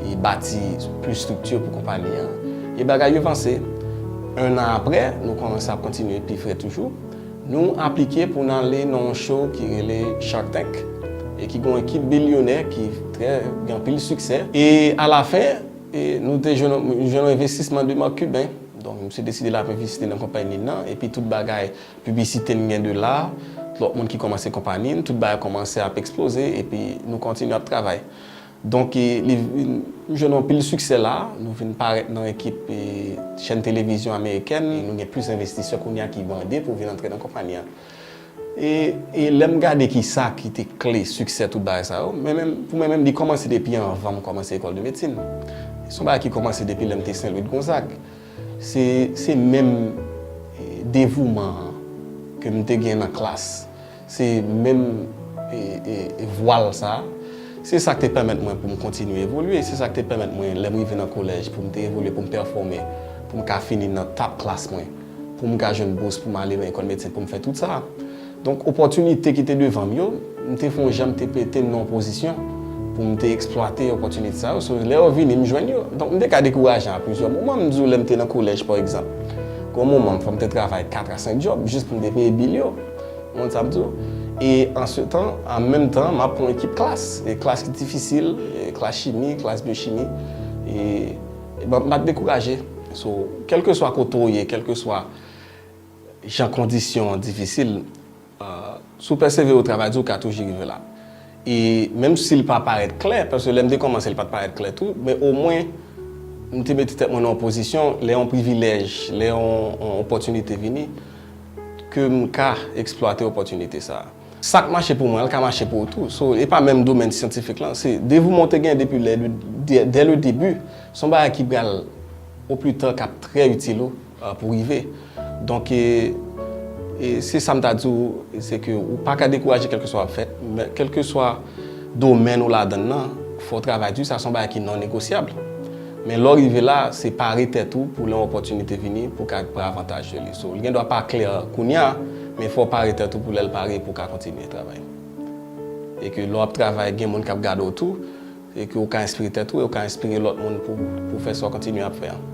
e, bati plis estrikti pou konpayi an. E bagay yo vanse. En an apre, nou kòmanse ap kontinye pi fre toujou. Nou aplike pou n ale nan yon show ki rele Shark Tank, e ki gen yon ekip bilyonè ki trè, gen anpil siksè. E alafen, e nou te jwenn, jwenn yon envestisman de Marc Cuban. Donk, misye deside l ap envesti nan konpayi li nan, epi tout bagay, piblisite n gen de la, lòt moun ki kòmanse konpayi n, tout bagay kòmanse ap eksploze, epi nou kontinye ap travay. Donk, e, li, nou jwenn anpil siksè la, nou vin parèt nan ekip, e, chèn televizyon amerikèn, e nou gen plis envestisè kounye a ki mande pou vin antre nan konpayi an. E, e lè m gade ki sa ki te kle siksè tout bagay sa yo, men menm, pou mwen menm, li kòmanse depi anvan m kòmanse lekòl de medsin. Se yon bagay ki kòmanse depi lè m te Sen Lwi Gonzag. Se, se menm, e, devouman an ke m te gen nan klas. Se menm, e, e, e vwal sa a. Se sa k te pèmèt mwen pou m kontinye evolye. Se sa k te pèmèt mwen, lè m rive nan kolèj, pou m te evolye, pou m pèfòme, pou m ka fini nan top klas mwen, pou m ka jwenn bous, pou m ale nan lekòl medsin, pou m fè tout sa. Donk, opòtinite ki te devan m yo, m te fè yon jan m te mete m nan yon pozisyon pou m te eksplwate opòtinite sa yo. So, lè yo vini, m jwenn yo. Donk, m te ka dekouraje a plizyè moman. M di w, lè m te nan kolèj, pa egzanp, gen yon moman, fò m te travay kat a senk djòb jis pou m te peye bil yo. Ou konn sa m di w? E an se tan, an menm tan, m ap pran ekip klas. E klas ki difisil, e klas chimi, klas byochimi. E, e m pa t dekouraje. So, kèlkeswa kote w ye, kèlkeswa jan kondisyon an difisil, e, si w pèsevere w travay di, w ka toujou rive la. E menm si l pa parèt klè, paske lè m te kòmanse, l pa t parèt klè tou, men omwen, M te mete tèt mwen nan yon pozisyon, lè yon privilèj, lè yon, yon opòtinite vini, ke m ka eksplwate opòtinite sa a. Sa k mache pou mwen, l ka mache pou ou tou. So, e pa menm domèn syantifik lan, se devouman w te gen depi lè, dè, dè le debi, se yon bagay ki pral, o pli ta, k ap trè itil ou, euh, pou rive. Donk, e, e se sa m ta di w, se ke ou pa ka dekouraje kèlkeswa w ap fèt, men kèlkeswa domèn ou ladan l lan, fò w travay di, sa se yon bagay ki non negosyab. Men lè w rive la, se pare tèt ou pou lè yon opòtinite vini, pou w ka pran avantaj de li. So, li gen dwa pa klè kounye a, men fò w pare tèt ou pou lè l pare, pou w ka kontinye travay. E ke lè w ap travay, gen moun k ap gade w tou, e ke w ka enspire tèt ou, e w ka enspire lòt moun pou, pou fè sa w kontinye ap fè an.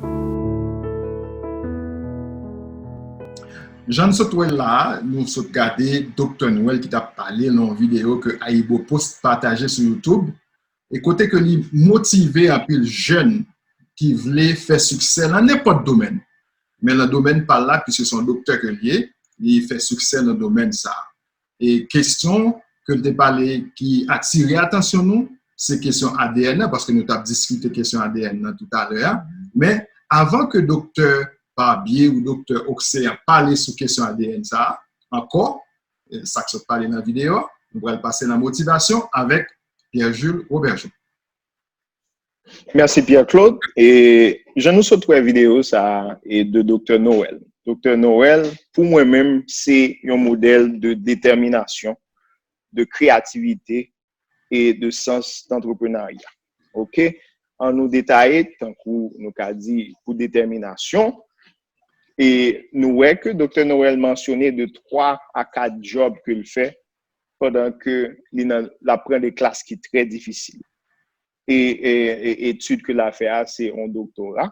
Jan n sot wè l la a, nou sot gade Doktè Noël ki t ap pale nan yon videyo ke AyiboPost pataje sou YouTube, e kote ke li motive anpil jèn ki vle fè siksè nan nenpòt domèn. Men nan domèn pa l la, piske se yon doktè ke l ye, li fè siksè nan domèn sa a. E kesyon ke l te pale ki atire atansyon nou, se kesyon A D N nan, paske nou t ap diskite kesyon A D N nan toutalè a. Men, avan ke doktè Barbier ou doktè Oxé an pale sou kesyon A D N sa a ankò, e sa k sot pale nan videyo a, nou pral pase nan motivasyon avèk Pierre Jules Robergeon. Mèsi Pierre Claude. E jan nou sot wè videyo sa a, e de Doktè Noël. Doktè Noël, pou mwen menm, se yon modèl de detèminasyon, de kreyativite e de sans dantreprenarya. Oke? An nou detaye, tankou nou ka di, pou detèminasyon. E nou wè ke Doktè Noël mansyone de twa a kat djòb ke l fè pandan ke li nan, l ap pran de klas ki trè difisil. E, e, e etid ke l ap fè a, se yon doktora.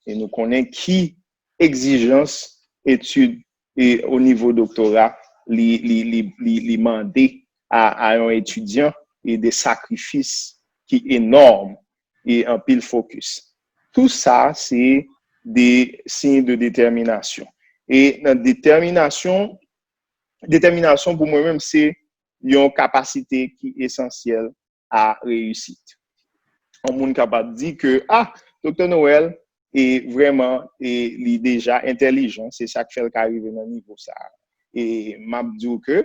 E nou konnen ki egzijans etid e o nivo doktora li, li, li, li, li mande a, a yon etidyan e de sakrifis ki enòm e anpil fokis. Tou sa, se de siy de detèminasyon. E nan detèminasyon, detèminasyon pou mwen menm, se yon kapasite ki esansyèl a reyisit. Yon moun kapab di ke, ah, Doktè Noël, e vrèman, e li deja entèlijan, se sa k fè l ka rive nan nivo sa a. E m ap di w ke,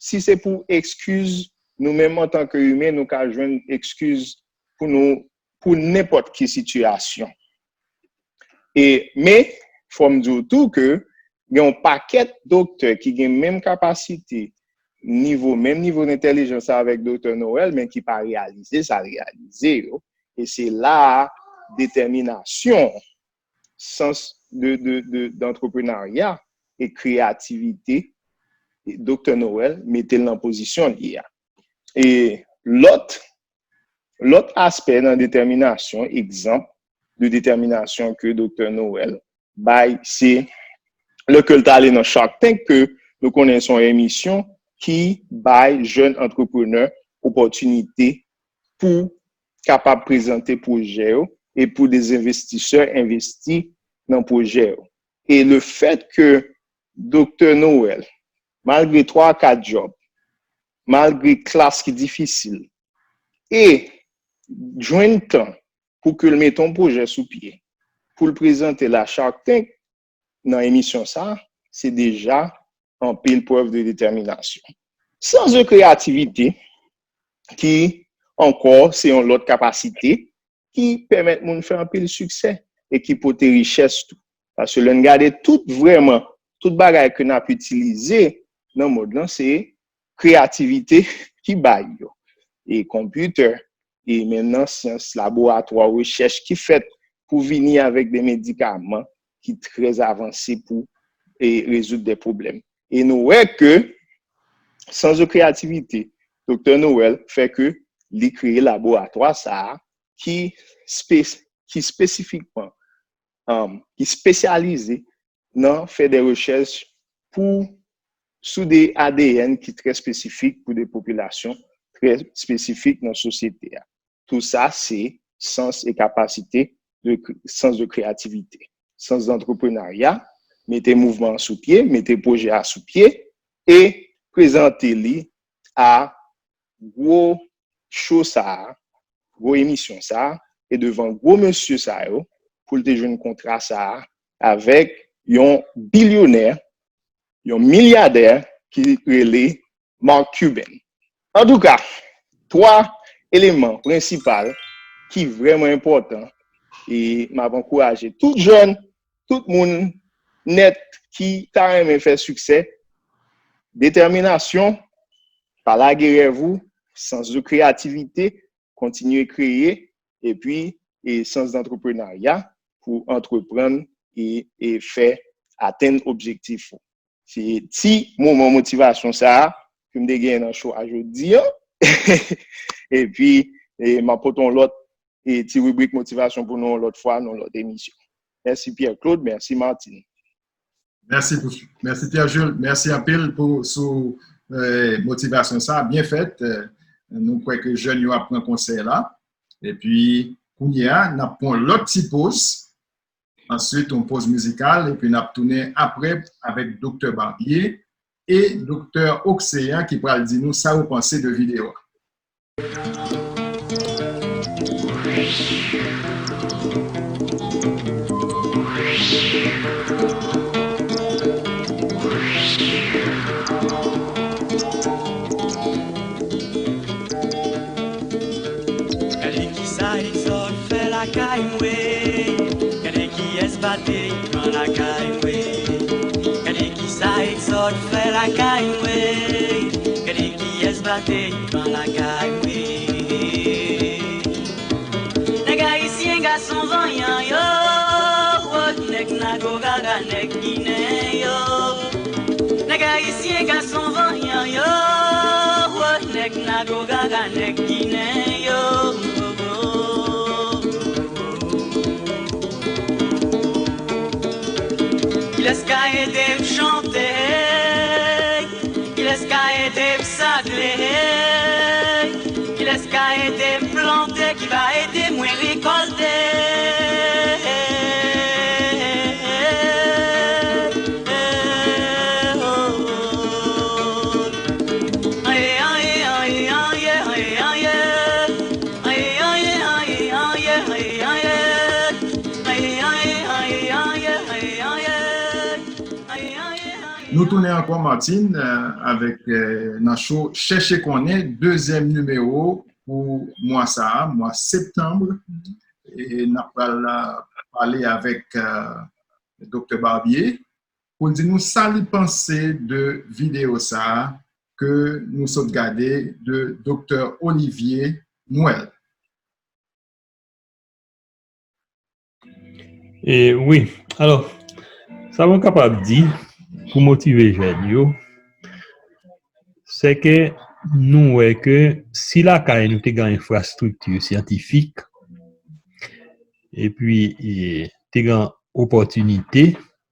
si se pou ekskiz, nou menm antanke imen, nou ka jwenn ekskiz pou nou, pou nenpòt ki sitiyasyon. E, men, fò m di w tou ke gen yon pakèt doktè ki gen menm kapasite, nivo, menm nivo dentèlijans avèk Doktè Noël, men ki pa reyalize sa l reyalize yo. E se la a detèminasyon, sans de, de, de, dantreprenarya e kreyativite, e Doktè Noël mete l nan pozisyon l ye a. E lòt, lòt aspè nan detèminasyon, egzanp de detèminasyon ke Doktè Noël bay, se lè ke l t ale nan Shark Tank, ke nou konnen se yon emisyon ki bay jèn antreprenè opòtinite pou kapab prezante pwojè yo e pou de envestisè envesti nan pwojè yo. E le fèt ke Doktè Noël, malgre twa a kat djòb, malgre klas ki difisil, e jwenn tan pou ke l mete yon pwojè sou pye, pou l prezante l a Shark Tank nan emisyon sa a, se deja anpil prèv de detèminasyon. Sans de kreyativite, ki ankò se yon lòt kapasite ki pèmèt moun fè anpil siksè e ki pote richès tou. Paske lè n gade tout vrèman, tout bagay ke n ap itilize nan mond lan, se kreyativite ki bay yo. E konpitè, e menm nan syans, laboratwa, rechèch ki fèt pou vini avèk de medikaman ki trè avanse pou, e, rezoud de pwoblèm. E nou wè ke sans de kreyativite Doktè Noël fè ke li kreye laboratwa sa a ki, spe, ki espesifikman, um, ki espesyalize nan fè de rechèch pou, sou de A D N ki trè espesifik pou de popilasyon trè espesifik nan sosyete a. Tou sa se sans e kapasite de, sans de kreyativite, sans dantreprenarya, mete mouvman an sou pye, mete pwojè a sou pye e prezante li a gwo cho sa a, gwo emisyon sa a, e devan gwo mesye sa yo, pou l te jwenn kontra sa a avèk yon bilyonè, yon milyadè ki rele Mark Cuban. Antouka, twa eleman prensipal ki vrèman enpòtan, e m ap ankouraje tout jèn, tout moun nèt ki ta renmen fè siksè, detèminasyon, pa lage rèv ou, sans de kreyativite, kontinye kreye, epi e sans d'antreprenarya pou antreprann e, e fè atenn objektif ou. Se ti moman motivasyon sa a ke m te genyen nan cho a jodi a. Epi, e, m ap pote yon lòt e, ti ribrik motivasyon pou nou yon lòt fwa, nan yon lòt emisyon. Mèsi Pierre Claude, mèsi Martine. Mèsi pou, mèsi Pierre Jules, mèsi anpil pou sou eh, motivasyon sa, byen fèt. Eh, nou kwè ke jèn yo ap pran konsèy la. Epi kounye a, n ap pran lòt ti poz. Answit, yon poz mizikal, epi n ap tounen apre avèk Doktè Barbier e Doktè Oxéan ki pral di nou sa yo panse de videyo a. Gade kisa Exòd fè lakay mwen. Gade kiyès bate pran lakay mwen. Gade kisa Exòd fè lakay mwen. Gade kiyès bate pran lakay mwen. Nèg ayisyen gason vanyan yo, wòt nèg nago gaga nèg ginen yo. Nèg ayisyen gason vanyan yo, wòt nèg nago gaga nèg ginen yo. Kilès ka ede m chante? Kilès ka ede m sagle? Kilès ka ede m plante? Ki va ede mwen rekòlte? Nou tounen ankò, Martine, eh, avèk eh, nan cho Chèche Konnen, dezyèm nimewo pou mwa sa a, mwa septanm. E n ap pral eh, pale avèk eh, Doktè Barbier pou l di nou sa li panse de videyo sa a ke nou sot gade de Doktè Olivier Noël. E wi, alò, sa mwen kapab di pou motive jèn yo, se ke nou wè ke si lakay nou te gen enfrastrikti syantifik, epi e, te gen opòtinite,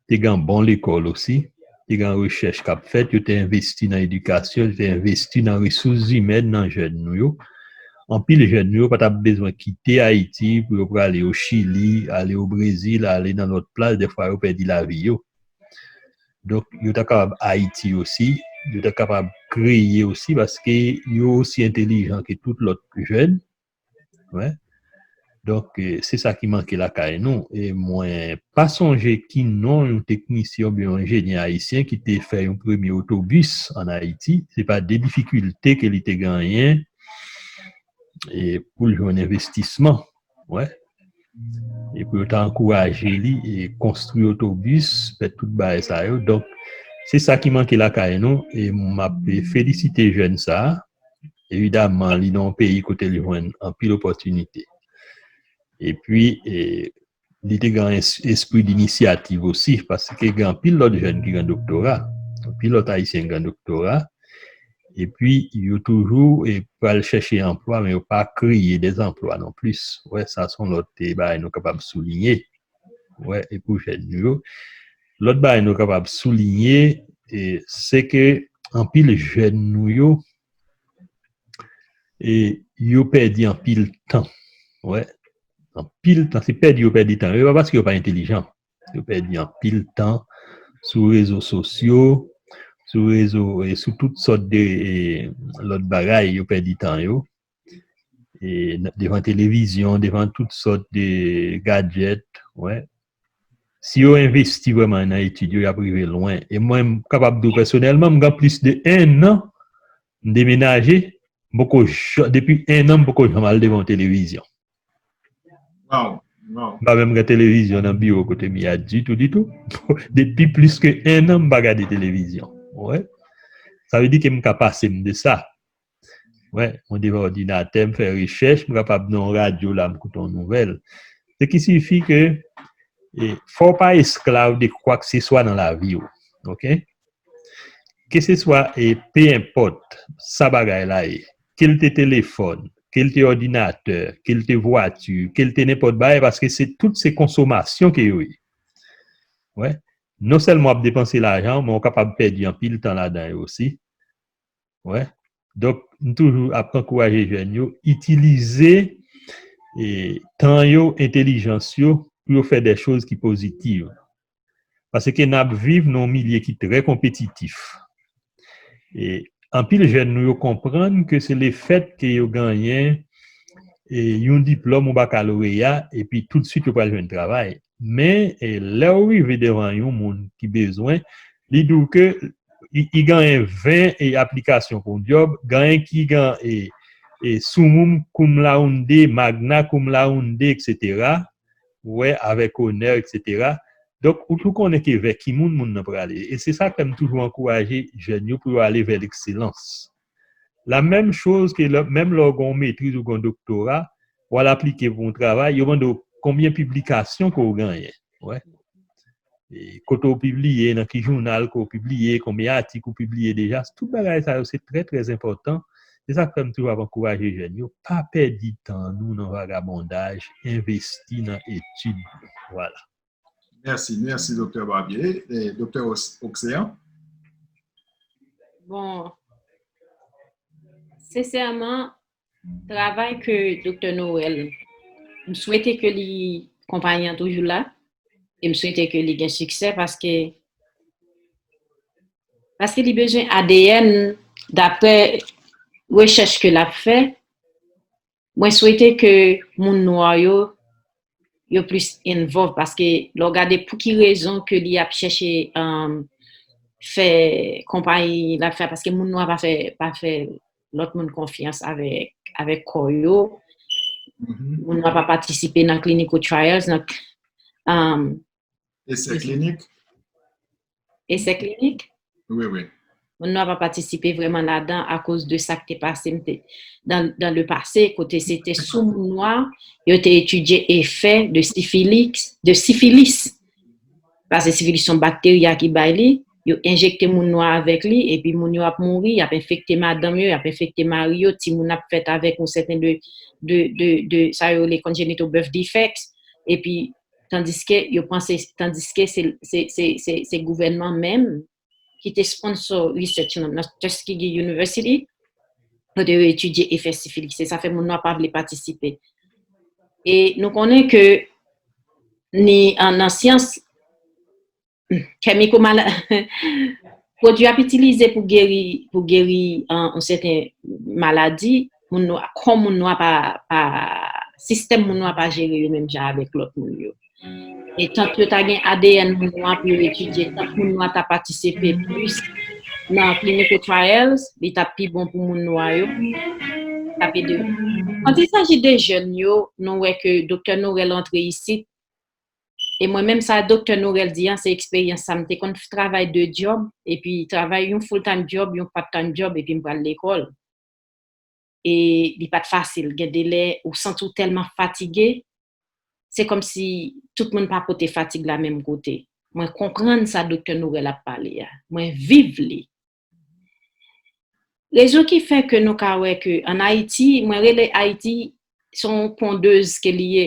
te gen bon lekòl osi, te gen rechèch k ap fèt, yo te envesti nan edikasyon, yo te envesti nan resous imèn nan jèn nou yo. Anpil jèn nou yo pa t ap bezwen kite Ayiti pou yo prale o Chili, ale o Brezil, ale nan lòt plas, dèfwa yo pèdi lavi yo. Donk, yo ta kapab Ayiti osi, yo ta kapab kreye osi, paske yo osi entelijan ke tout lòt jèn. Wè. Donk, eh, se sa ki manke lakay nou. E mwen pa sonje ki non yon teknisyen oubyen yon enjenyè ayisyen ki te fè yon premye otobis ann Ayiti. Se pa de difikilte ke li te genyen e pou l jwenn envestisman. Wè. E pou yo ta ankouraje li e konstwi otobis, fè tout bagay sa yo. Donk, se sa ki manke lakay nou. E m ap felisite jèn sa a. Evidaman, li nan yon peyi kote li jwenn anpil opòtinite. Epi, e, li te gen es- espri dinisyativ osi, paske gen anpil lòt jèn ki gen doktora, anpil lòt ayisyen ki gen doktora, epi yo toujou e, pral chèche anplwa, men yo pa kreye de zanplwa non plis. Wè, sa se yon lòt e, bagay nou kapab soulinye. Wè, e pou jèn nou yo. Lòt bagay nou kapab soulinye, e, se ke anpil jèn nou yo, e yo pèdi anpil tan. Wè. Anpil tan. Se pèdi yo pèdi tan yo. E pa paske yo pa entelijan. Yo pèdi anpil tan sou rezo sosyo, sou rezo, e sou tout sòt de e, lòt bagay, yo pèdi tan yo. E, devan televizyon, devan tout sòt de gadjèt, Wè. Si yo envesti vrèman nan etid yo, y ap rive lwen. E mwen, m kapab di w pèsonèlman, m gen plis de en an, m demenaje, m poko jan-, depi en an, m poko janm al devan yon televizyon. Wow, wow. M pa menm gen televizyon nan biwo kote m ye a ditou, ditou. Depi plis ke en an, m pa gade televizyon. Wè. Sa vle di ke m ka pase m de sa. Wè, mwen devan òdinatè, m fè rechèch, m kapab nan yon radyo la, m koute yon nouvèl. Se ki sifi ke e, fò w pa esklav de kwakeseswa nan lavi w. Oke? Keseswa, e, pe enpòt sa bagay la ye, ke l te telefòn, ke l te òdinatè, ke l te vwati, ke l te nenpòt bagay, paske se tout se konsomasyon ke yo ye. Wè. Non sèlman w ap depanse lajan w, men w kapab pèdi anpil tan ladan yo osi. Wè. Donk, m toujou ap ankouraje jèn yo itilize e, tan yo, entèlijans yo pou yo fè de choz ki pozitiv. Paske n ap viv nan yon milye ki trè konpetitif. E, anpil jèn nou yo konprann ke se lefèt ke yo genyen e, yon diplòm ou bakaloreya epi toutswit yo pral jwenn travay. Men e, lè w rive devan yon moun ki bezwen, li di w ke li, li genyen ven e, aplikasyon pou yon djòb, genyen ki gen e, e, summum cum laude, magna cum laude, etsetera, wè, avèk onè, etsetera. Donk, ou tou konnen ke vè ki moun moun nan prale. E se sa k fè m toujou ankouraje jèn yo pou yo ale vè lekselans. La menm choz ke lè, menm lè w gen yon metriz ou gen yon doktora, w al aplike pou yon travay, yo mande w konbyen piblikasyon ke w genyen. Wè. E kote w pibliye, nan ki jounal ke w pibliye, konbyen atik ou pibliye deja. Tout bagay sa yo, se trè, trè enpòtan. Se sa k fè m toujou ap ankouraje jèn yo, pa pèdi tan nou nan vagabondaj, envesti nan etid. Vwala. Mèsi, mèsi, Doktè Barbier. E, Doktè Os-, Océan? Bon, sensèman, travay ke Doktè Noël, m swete ke li, konpayi an toujou la, e m swete ke li gen siksè, paske, paske li bezwen A D N, daprè rechèch ke l ap fè, mwen swete ke moun nwa yo, yo plis involve, paske lè w gade pou ki rezon ke li ap chèche, um, fè konpayi l ap fè, paske moun nwa pa fè, pa fè lòt moun konfyans avèk, avèk kò yo. Moun nwa pa patisipe nan clinical trials, nan, um, Esè klinik? Esè klinik. Wi, wi. Moun nwa pa patisipe vrèman ladan akoz de sa k te pase m te, dan, dan le pase, kote se te sou moun nwa, yo te etidye efè de sifilis, de sifilis. Paske sifilis se yon bakteri a ki bay li, yo enjekte moun nwa avèk li, epi moun yo ap mouri, y ap enfekte madanm yo, y ap enfekte mari yo, timoun ap fèt avèk yon sèten de, de, de, de, sa yo rele congenital birth defects, epi tandiske yo panse, tandiske se, se, se, se, se gouvènman menm ki te sponsor research nan, nan Tuskegee University, kote yo etidye efè sifilis. Se sa fè moun nwa pa vle patisipe. E nou konnen ke ni an, nan syans, kèmiko mala-, pwodui ap itilize pou geri, pou geri an, yon sèten maladi, moun nwa, kò moun nwa pa, pa, sistèm moun nwa pa jere yo menm jan avèk lòt moun yo. E tank yo ta gen A D N moun nwa pou yo etidye, tank moun nwa ta patisipe plis nan clinical trials, li t ap pi bon pou moun nwa yo. T ap ede yo. Quand il s'agit de jèn yo, nou wè ke Doktè Norel antre isit, e mwen menm sa Doktè Norel di an, se eksperyans sa, m te konn travay de djòb, epi travay yon full time job, yon part time job, epi m pral lekòl. E li pa t fasil. Gen de lè, ou santi w tèlman fatige, se kòmsi tout moun pa pote fatig la menm kote. Mwen konprann sa Doktè Norel ap pale a. Mwen viv li. Rezon ki fè ke nou ka wè ke ann Ayiti, mwen rele Ayiti, se yon pondez ke li ye.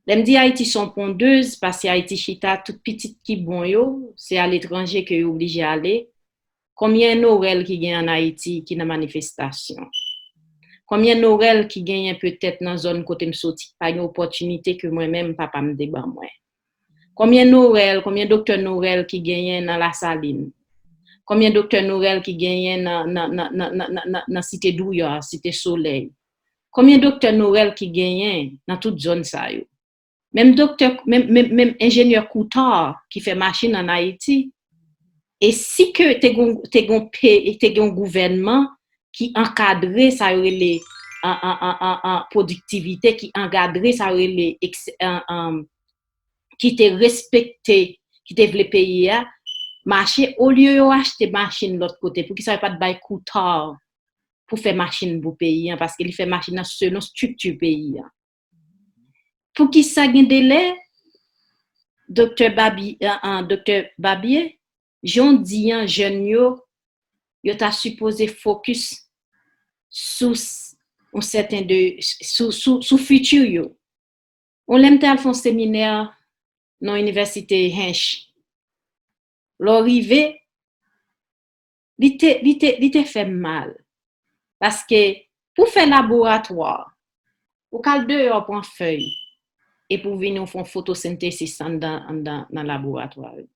Lè m di Ayiti se yon pondez, paske Ayiti chita, tout pitit ki bon yo, se aletranje ke yo oblije ale. Konbyen Norel ki gen ann Ayiti ki nan manifestasyon? Konbyen Norel ki genyen petèt nan zòn kote m soti, ki pa gen opòtinite ke mwen menm papa m te ban mwen? Konbyen Norel, konbyen Doktè Norel ki genyen nan Lasalin? Konbyen Doktè Norel ki genyen nan, nan, nan, nan, nan, nan, nan, nan Site Douyar, Site Solèy? Konbyen Doktè Norel ki genyen nan tout zòn sa yo? Menm doktè, menm, menm, menm enjenyè Coutard ki fè machin ann Ayiti, e si ke te gon, te gon pe, te gon gouvènman ki ankadre sa yo rele an, an, an, an, an pwodiktivite, ki ankadre sa yo rele eks- an, an, ki te respekte, ki te vle peyi a mache, olye yo achte machin lòt kote, poukisa yo pa t bay Coutard pou fè machin pou peyi an, paske li fè machin nan selon estrikti peyi an. Poukisa gen de lè, Doktè Babi, an, an, Doktè Babye, jan w di an, jèn yo, yo ta sipoze fokis sou s- yon sèten de, sou, sou, sou fiti yo. Yon lè m te al fè yon seminè nan inivèsite Hinche. Lè w rive, li te, li te, li te fè m mal. Paske pou fè laboratwa, ou k al deyò pran fèy, epi w vini w fè yon fotosentesis anndan, anndan nan laboratwa yo.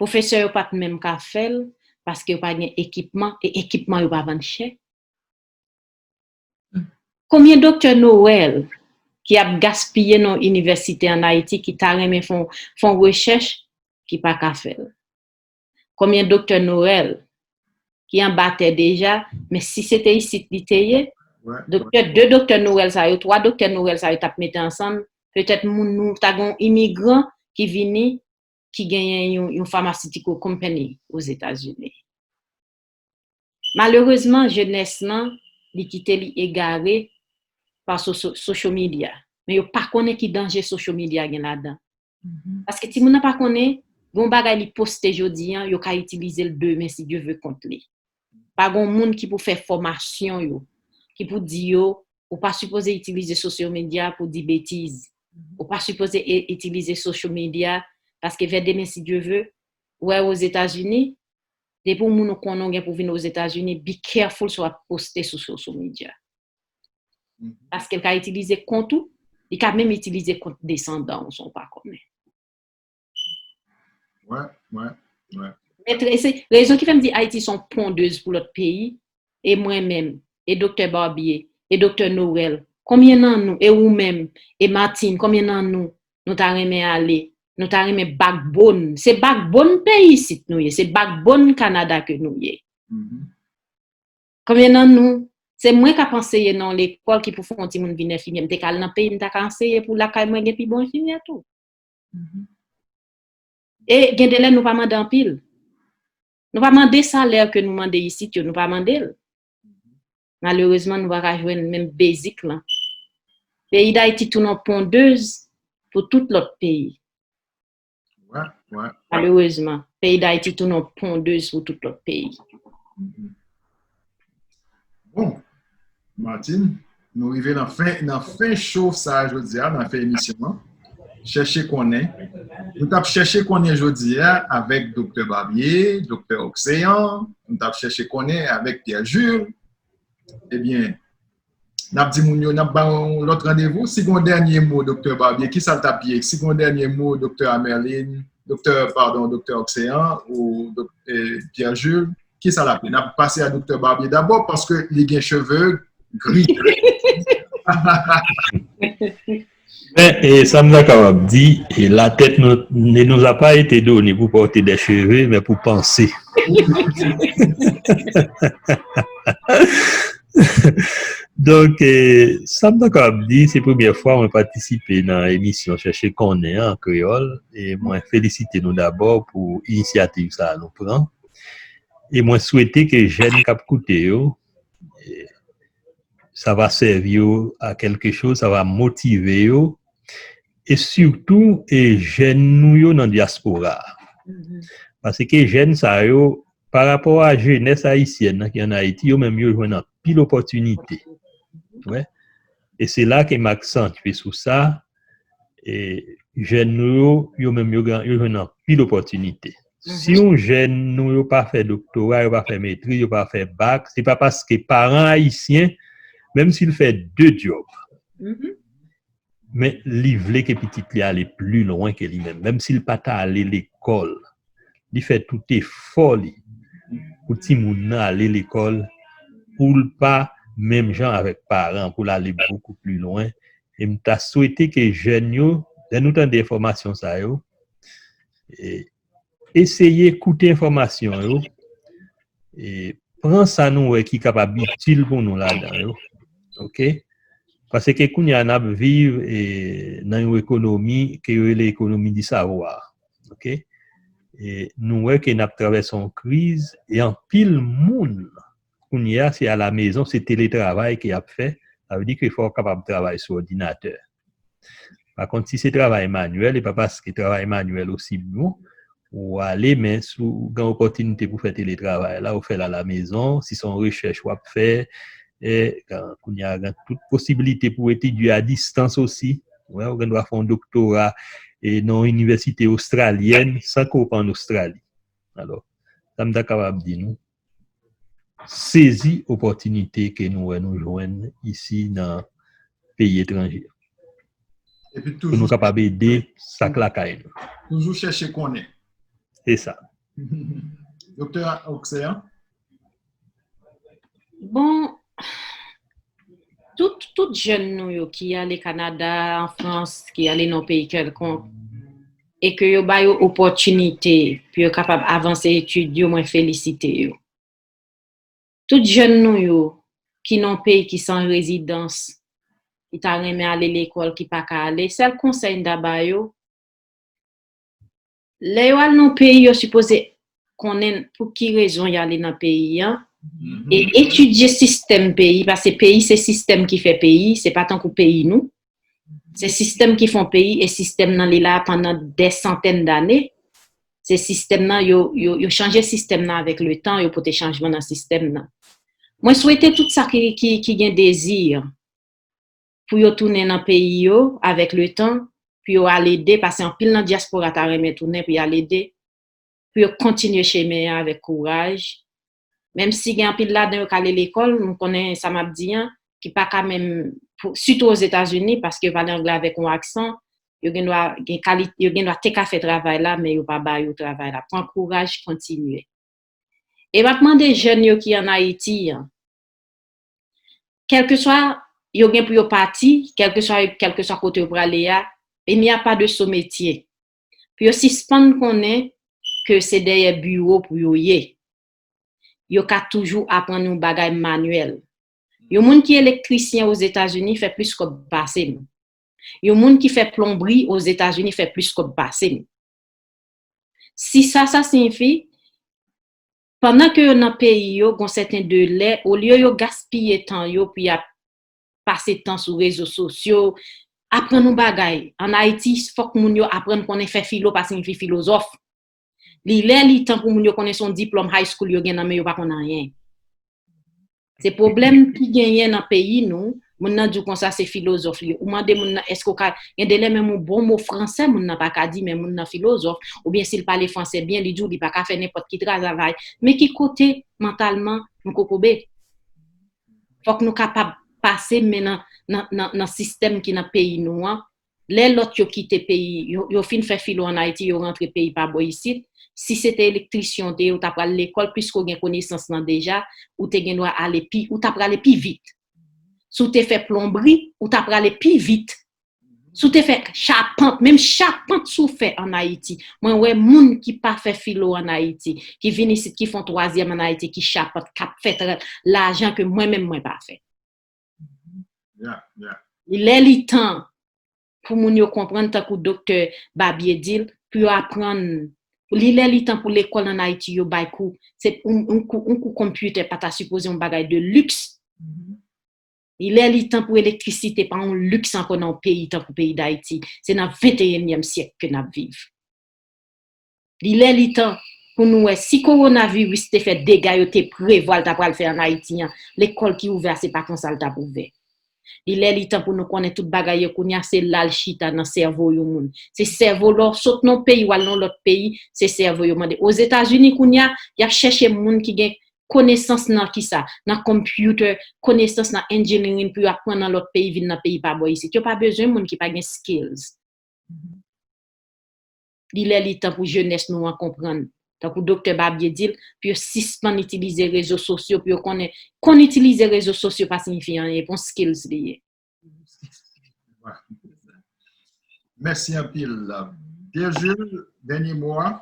Pwofesè yo pa t menm ka fè l, paske yo pa gen ekipman, e ekipman yo pa vann chè. Konbyen doktè Noël ki ap gaspiye nan yon inivèsite ann Ayiti ki ta renmen fè yon, fè yon rechèch ki pa ka fè l? Konbyen doktè Noël ki anba tè deja, men si se te isit li te ye, doktè, de doktè Noël sa yo, twa doktè Noël sa yo t ap mete ansanm, petèt moun nou ta gen yon imigran ki vini, ki genyen yon, yon pharmaceutical company Ozetazini. Malerezman, jenès lan, li kite li egare pa so- so- social media. Men yo pa konnen ki danje social media gen ladan. Paske timoun nan pa konnen, gen yon bagay li poste jodi an, yo ka itilize l demen, si Dye ve, kont li. Pa gen yon moun ki pou fè fòmasyon yo, ki pou di yo, ou pa sipoze itilize social media pou di betiz. Ou pa sipoze e- itilize social media, paske vè demen, si Dye ve, ou wè Ozetazini, depi yon moun ou konnen w gen pou vin Ozetazini, be careful sa w ap poste sou social media. Paske l ka itilize kont ou, li ka menm itilize kont desandan w san w pa konnen. Wè, wè, wè. Men tre- se rezon ki fè m di Ayiti se yon pondez pou lòt peyi, e mwen menm, e doktè Barbier, e doktè Noël, konbyen nan nou, e ou menm, e Martine, konbyen nan nou, nou ta renmen ale, nou ta renmen backbone, se backbone peyi isit nou ye, se backbone Kanada ke nou ye. Konbyen nan nou, se mwen k ap anseye nan yon lekòl ki pou fè yon timoun vin enfimyè, m te ka al nan peyi m ta ka anseye pou lakay mwen gen pi bon enfimyè tou. E gen de lè nou pa mande anpil. Nou pa mande salè ke nou mande isit yo, nou pa mande l. Malerezman, nou pa ka jwenn menm basic lan. Peyi Dayiti tounen yon pondez pou tout lòt peyi. Wè, wè. Malerezman, peyi Dayiti tounen yon pondez pou tout lòt peyi. Bon, Martine, nou rive nan fen, nan fen show sa a jodi a, nan fen emisyon an. Chèche konnen. Nou t ap chèche konnen jodi a avèk doktè Barbier, doktè Oxéan, nou t ap chèche konnen avèk Pierre Jules. Ebyen, n ap di moun yo, n ap ba yon lòt randevou. Si gen yon dènye mo, doktè Barbier, ki sa l t ap ye? Si gen yon dènye mo, doktè Amerlin, doktè, padon, doktè Oxéan ou dok- eh, Pierre Jules, ki sa l ap ye? N ap pase a doktè Barbier dabò, paske li gen cheve gri. Men, e, sa m ta kapab di, e, la tête ne nous a pas été donnée pour porter des cheveux, mais pour penser. Donk, e, sa m ta kapab di, se premyè fwa mwen patisipe nan emisyon Chèche Konnen an kreyòl, e mwen felisite nou dabò pou inisyativ sa a nou pran. E mwen swete ke jèn k ap koute yo, e, sa va sèvi yo a kèlke choz, sa va motive yo, e sitou, e, jèn nou yo nan dyaspora a. Paske jèn sa yo, pa rapò a jenès ayisyèn nan ki ann Ayiti, yo menm yo jwenn anpil opòtinite. Wè. E se la ke m aksantye sou sa, e jèn nou yo, yo menm yo, gen- yo jwenn anpil opòtinite. Si yon jèn nou yo pa fè doktora, yo pa fè metriz, yo pa fè bak, se pa paske paran ayisyen, menm si l fè de djòb, men li vle ke pitit li ale pli lwen ke li menm, menm si l pa t ale lekòl, li fè tout efò li pou timoun nan ale lekòl, pou l pa menm jan avèk paran, pou l ale bokou pli lwen E m ta swete ke jèn yo, lè nou tande enfòmasyon sa yo, e, eseye koute enfòmasyon yo, e, pran sa nou wè ki kapab itil pou nou ladan yo. Oke? Paske kounye a n ap viv, e, nan yon ekonomi ke yo rele ekonomi di savwa. Oke? E nou wè ke n ap travèse yon kriz, e anpil moun, kounye a, se alamezon, se teletravay ke y ap fè. Sa vle di ke fò w kapab travay sou òdinatè. Pa kont, si se travay manyèl, e pa paske travay manyèl osi bon, ou ale, men si w gen opòtinite pou fè teletravay la, ou fè l alamezon, si se yon rechèch w ap fè, e, kounye a, gen tout posibilite pou etidye a distans osi. Wè, ou gen dwa fè yon doktora, e, nan yon inivèsite ostralyèn, san ke w pa ann Ostrali. Alò, sa m ta kapab di nou, sezi opòtinite ke nou wè nou jwenn isi nan peyi etranje. Epi pou nou toujou kapab ede sa k lakay nou. Toujou chèche konnen. Se sa. Doktè Oxéan? Bon, tout, tout jèn nou yo ki ale Kanada, an Frans, ki ale nan peyi kèlkonk, e ke yo ba yo opòtinite pou yo kapab avanse etid yo, mwen felisite yo. Tout jèn nou yo ki nan peyi ki san rezidans, ki ta renmen ale lekòl, ki pa ka ale, sèl konsèy m ta ba yo, lè yo al nan peyi, yo sipoze konnen pou ki rezon y ale nan peyi an, e etidye sistèm peyi, paske peyi se sistèm ki fè peyi, se pa tankou peyi nou. Se sistèm ki fè yon peyi, e sistèm nan li la pandan dè santèn dane. Se sistèm nan, yo, yo, yo chanje sistèm nan avèk letan, yo pote chanjman nan sistèm nan. Mwen swete tout sa ki, ki, ki gen dezi pou yo tounen nan peyi yo avèk letan, pou yo al ede, paske anpil nan dyaspora ta renmen tounen pou y al ede, pou yo kontinye chemen an avèk kouraj. Menm si gen anpil ladan yo k ale lekòl, m konnen sa m ap di an, ki pa ka menm, sitou Ozetazini, paske yo pale anglè avèk yon aksan, yo gen dwa, gen kali, yo gen dwa te ka fè travay la, men yo pa ba yo travay la. Pran kouraj, kontinye. E m ap mande jèn yo ki ann Ayiti an, kèlkeswa yo gen pou yo pati, kèlkeswa, kèlkeswa kote yo prale a, il n'y a pas de sot métier. Pou yo sispann konnen ke se dèyè biwo pou yo ye. Yo ka toujou aprann yon bagay manyèl. Yon moun ki elektrisyen Ozetazini fè plis kòb pase m. Yon moun ki fè plonbri Ozetazini fè plis kòb pase m. Si sa, sa siyifi, pandan ke yo nan peyi yo, gon sèten delè, olye yo gaspiye tan yo pou y ap pase tan sou rezo sosyo, aprann yon bagay. Ann Ayiti, fòk moun yo aprann konnen fè filo pa siyifi filozòf. Li lè li tan pou moun yo konnen se yon diplòm high school yo gen nan men yo pa konn anyen. Se pwoblèm ki genyen nan peyi nou, moun nan di w konsa se filozòf li ye. Ou mande moun nan èske w ka, gen de lè menm yon bon mo fransè moun nan pa ka di, men moun nan filozòf, oubyen si l pale fransè byen, li di w li pa ka fè nenpòt ki travay. Men ki kote mantalman nou kokobe? Fòk nou kapab pase men nan, nan, nan, nan sistèm ki nan peyi nou an. Lè lòt yo kite peyi, yo, yo fin fè filo ann Ayiti, yo rantre peyi pa bò isit. Si se te elektrisyen w te ye, ou ta pral lekòl, piske w gen konesans lan deja, ou te gen dwa ale pi, ou ta prale pi vit. Si w te fè plonbri, ou ta prale pi vit. Si w te fè chapant, menm chapant si w fè ann Ayiti, mwen wè moun ki pa fè filo ann Ayiti, ki vin isit, ki fè yon twazyèm ann Ayiti, ki chapant, k ap fè trè-, lajan ke mwen menm mwen pa fè. Li lè li tan pou moun yo konprann, tankou Doktè Babye di l, pou yo aprann. Li lè li tan pou lekòl ann Ayiti yo bay kou. Se yon, yon kou, yon kou konpitè pa ta sipoze yon bagay de liks. Li lè li tan pou elektrisite pa yon liks ankò nan yon peyi tankou peyi Dayiti. Se nan venteyenyèm syèk ke n ap viv. Li lè li tan pou nou wè si kowonaviris te fè dega yo te prevwa l ta pral fè ann Ayiti an, lekòl ki ouvè a se pa konsa l t ap ouvè. Li lè li tan pou nou konnen tout bagay yo kounye a se la l chita nan sèvo yon moun. Se sèvo lè w sot nan yon peyi w al nan yon lòt peyi, se sèvo yo mande. Ozetazini kounye a, y ap chèche moun ki gen konesans nan kisa? Nan computer, konesans nan engineering pou yo ap pran nan lòt peyi vin nan peyi pa bò isit. Yo pa bezwen moun ki pa gen skills. Li lè li tan pou jenès nou an konprann, tankou Doktè Babye di l, pou yo sispann itilize rezo sosyo, pou yo konnen konn itilize rezo sosyo pa siyifi anyen, e pa yon skills li ye. Mèsi anpil. Pierre Jules, dènye mo a.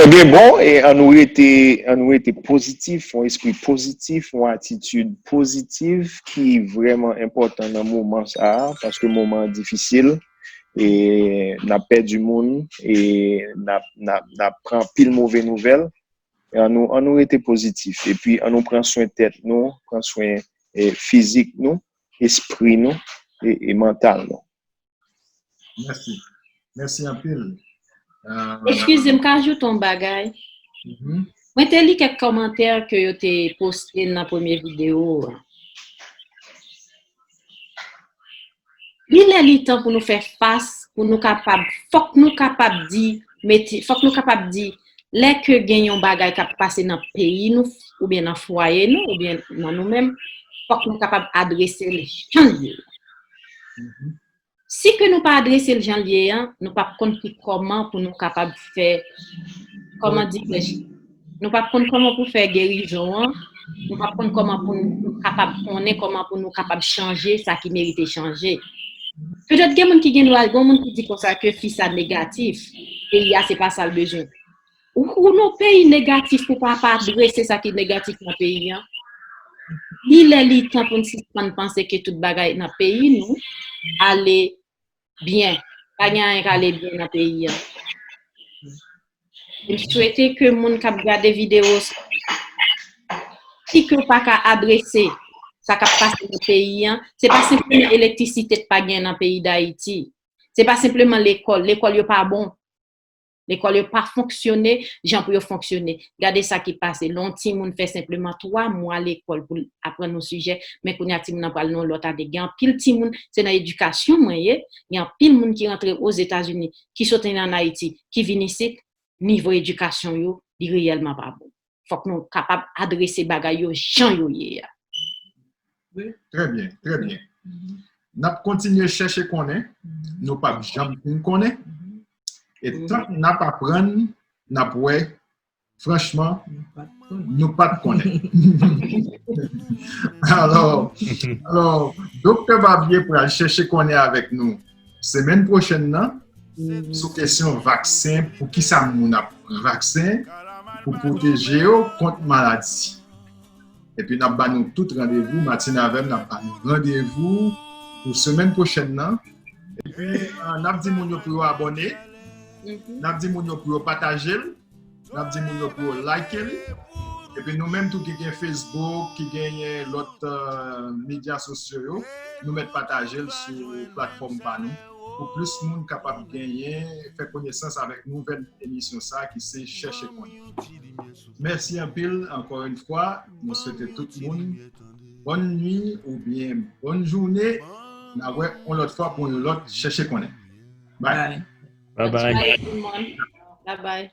Ebyen, bon, e ann nou rete, ann nou rete pozitif, yon espri pozitif, yon atitid pozitif ki vrèman enpòtan nan moman sa a, paske moman an difisil, e n ap pèdi moun, e n ap, n ap, n ap pran anpil move nouvèl. E ann nou, ann nou rete pozitif. Epi, ann nou pran swen tèt nou, pran swen, e, fizik nou, espri nou, e, e mantal nou. Mèsi. Mèsi anpil. Euh, Eskize m, ka ajoute yon bagay? Mhm. Mwen te li kèk kòmantè ke yo te poste nan premye videyo a. Li lè li tan pou nou fè fas, pou nou kapab, fòk nou kapab di, mete, fòk nou kapab di, lè ke gen yon bagay k ap pase nan peyi nou, oubyen nan fwaye nou, oubyen nan nou menm, fòk nou kapab adrese l jan l ye. Mhm. Si ke nou pa adrese l jan l ye an, nou p ap konn ki kòman pou nou kapab fè, kòman dirèj, nou p ap konn kòman pou fè gerizon an, nou p ap konn kòman pou nou kapab konnen kòman pou nou kapab chanje sa ki merite chanje. Petèt gen moun ki gen dwa, gen moun ki di konsa ke fi sa negatif, peyi a se pa sa l bezwen. Ou, ou nan peyi negatif pou pa, pa adrese sa ki negatif nan peyi an. Li lè li tan pou n sispann panse ke tout bagay nan peyi nou ale byen. Pa gen anyen k ale byen nan peyi an. E m swete ke moun k ap gade videyo sa, si ke w pa ka adrese sa k ap pase nan peyi an, se pa senpleman elektrisite k pa gen nan peyi Dayiti. Se pa senpleman lekòl. Lekòl yo pa bon. Lekòl yo pa fonksyone jan pou yo fonksyone. Gade sa ki pase. Lè yon timoun fè senpleman twa mwa lekòl pou l aprann yon sijè, men kounye a timoun nan pral nan yon lòt ane. Gen anpil timoun, se nan edikasyon mwen ye, gen anpil moun ki rantre Ozetazini, ki sot ann Ayiti, ki vin isit, nivo edikasyon yo, li reyèlman pa bon. Fòk nou kapab adrese bagay yo jan yo ye a. Trè byen, trè byen. N ap kontinye chèche konnen, nou p ap janm fin konnen. E tank n ap aprann, n ap wè, franchman, nou pa t konnen. Alò, alò, Doktè Barbier pral chèche konnen avèk nou semèn pwochèn nan sou kesyon vaksen, pou ki sa moun ap pran vaksen pou pwoteje yo kont maladi. Epi n ap ba nou tout randevou, Martine avè m, n ap ba nou randevou pou semèn pwochèn nan. Epi, ah, n ap di moun yo pou yo abòne, n ap di moun yo pou yo pataje l, n ap di moun yo pou yo like li. Epi nou menm tou ki gen Facebook, ki genyen lòt, euh, medya sosyo yo, nou mèt pataje l sou platfòm pa nou pou plis moun kapab genyen, fè konesans avèk nouvèl emisyon sa a ki se Chèche Konnen. Mèsi anpil, ankò yon fwa, nou swete tout moun bòn nwi oubyen bòn jounen. N a wè yon lòt fwa pou yon lòt Chèche Konnen. Bye. Bye. Bye bye. Bye tout moun. Bye bye.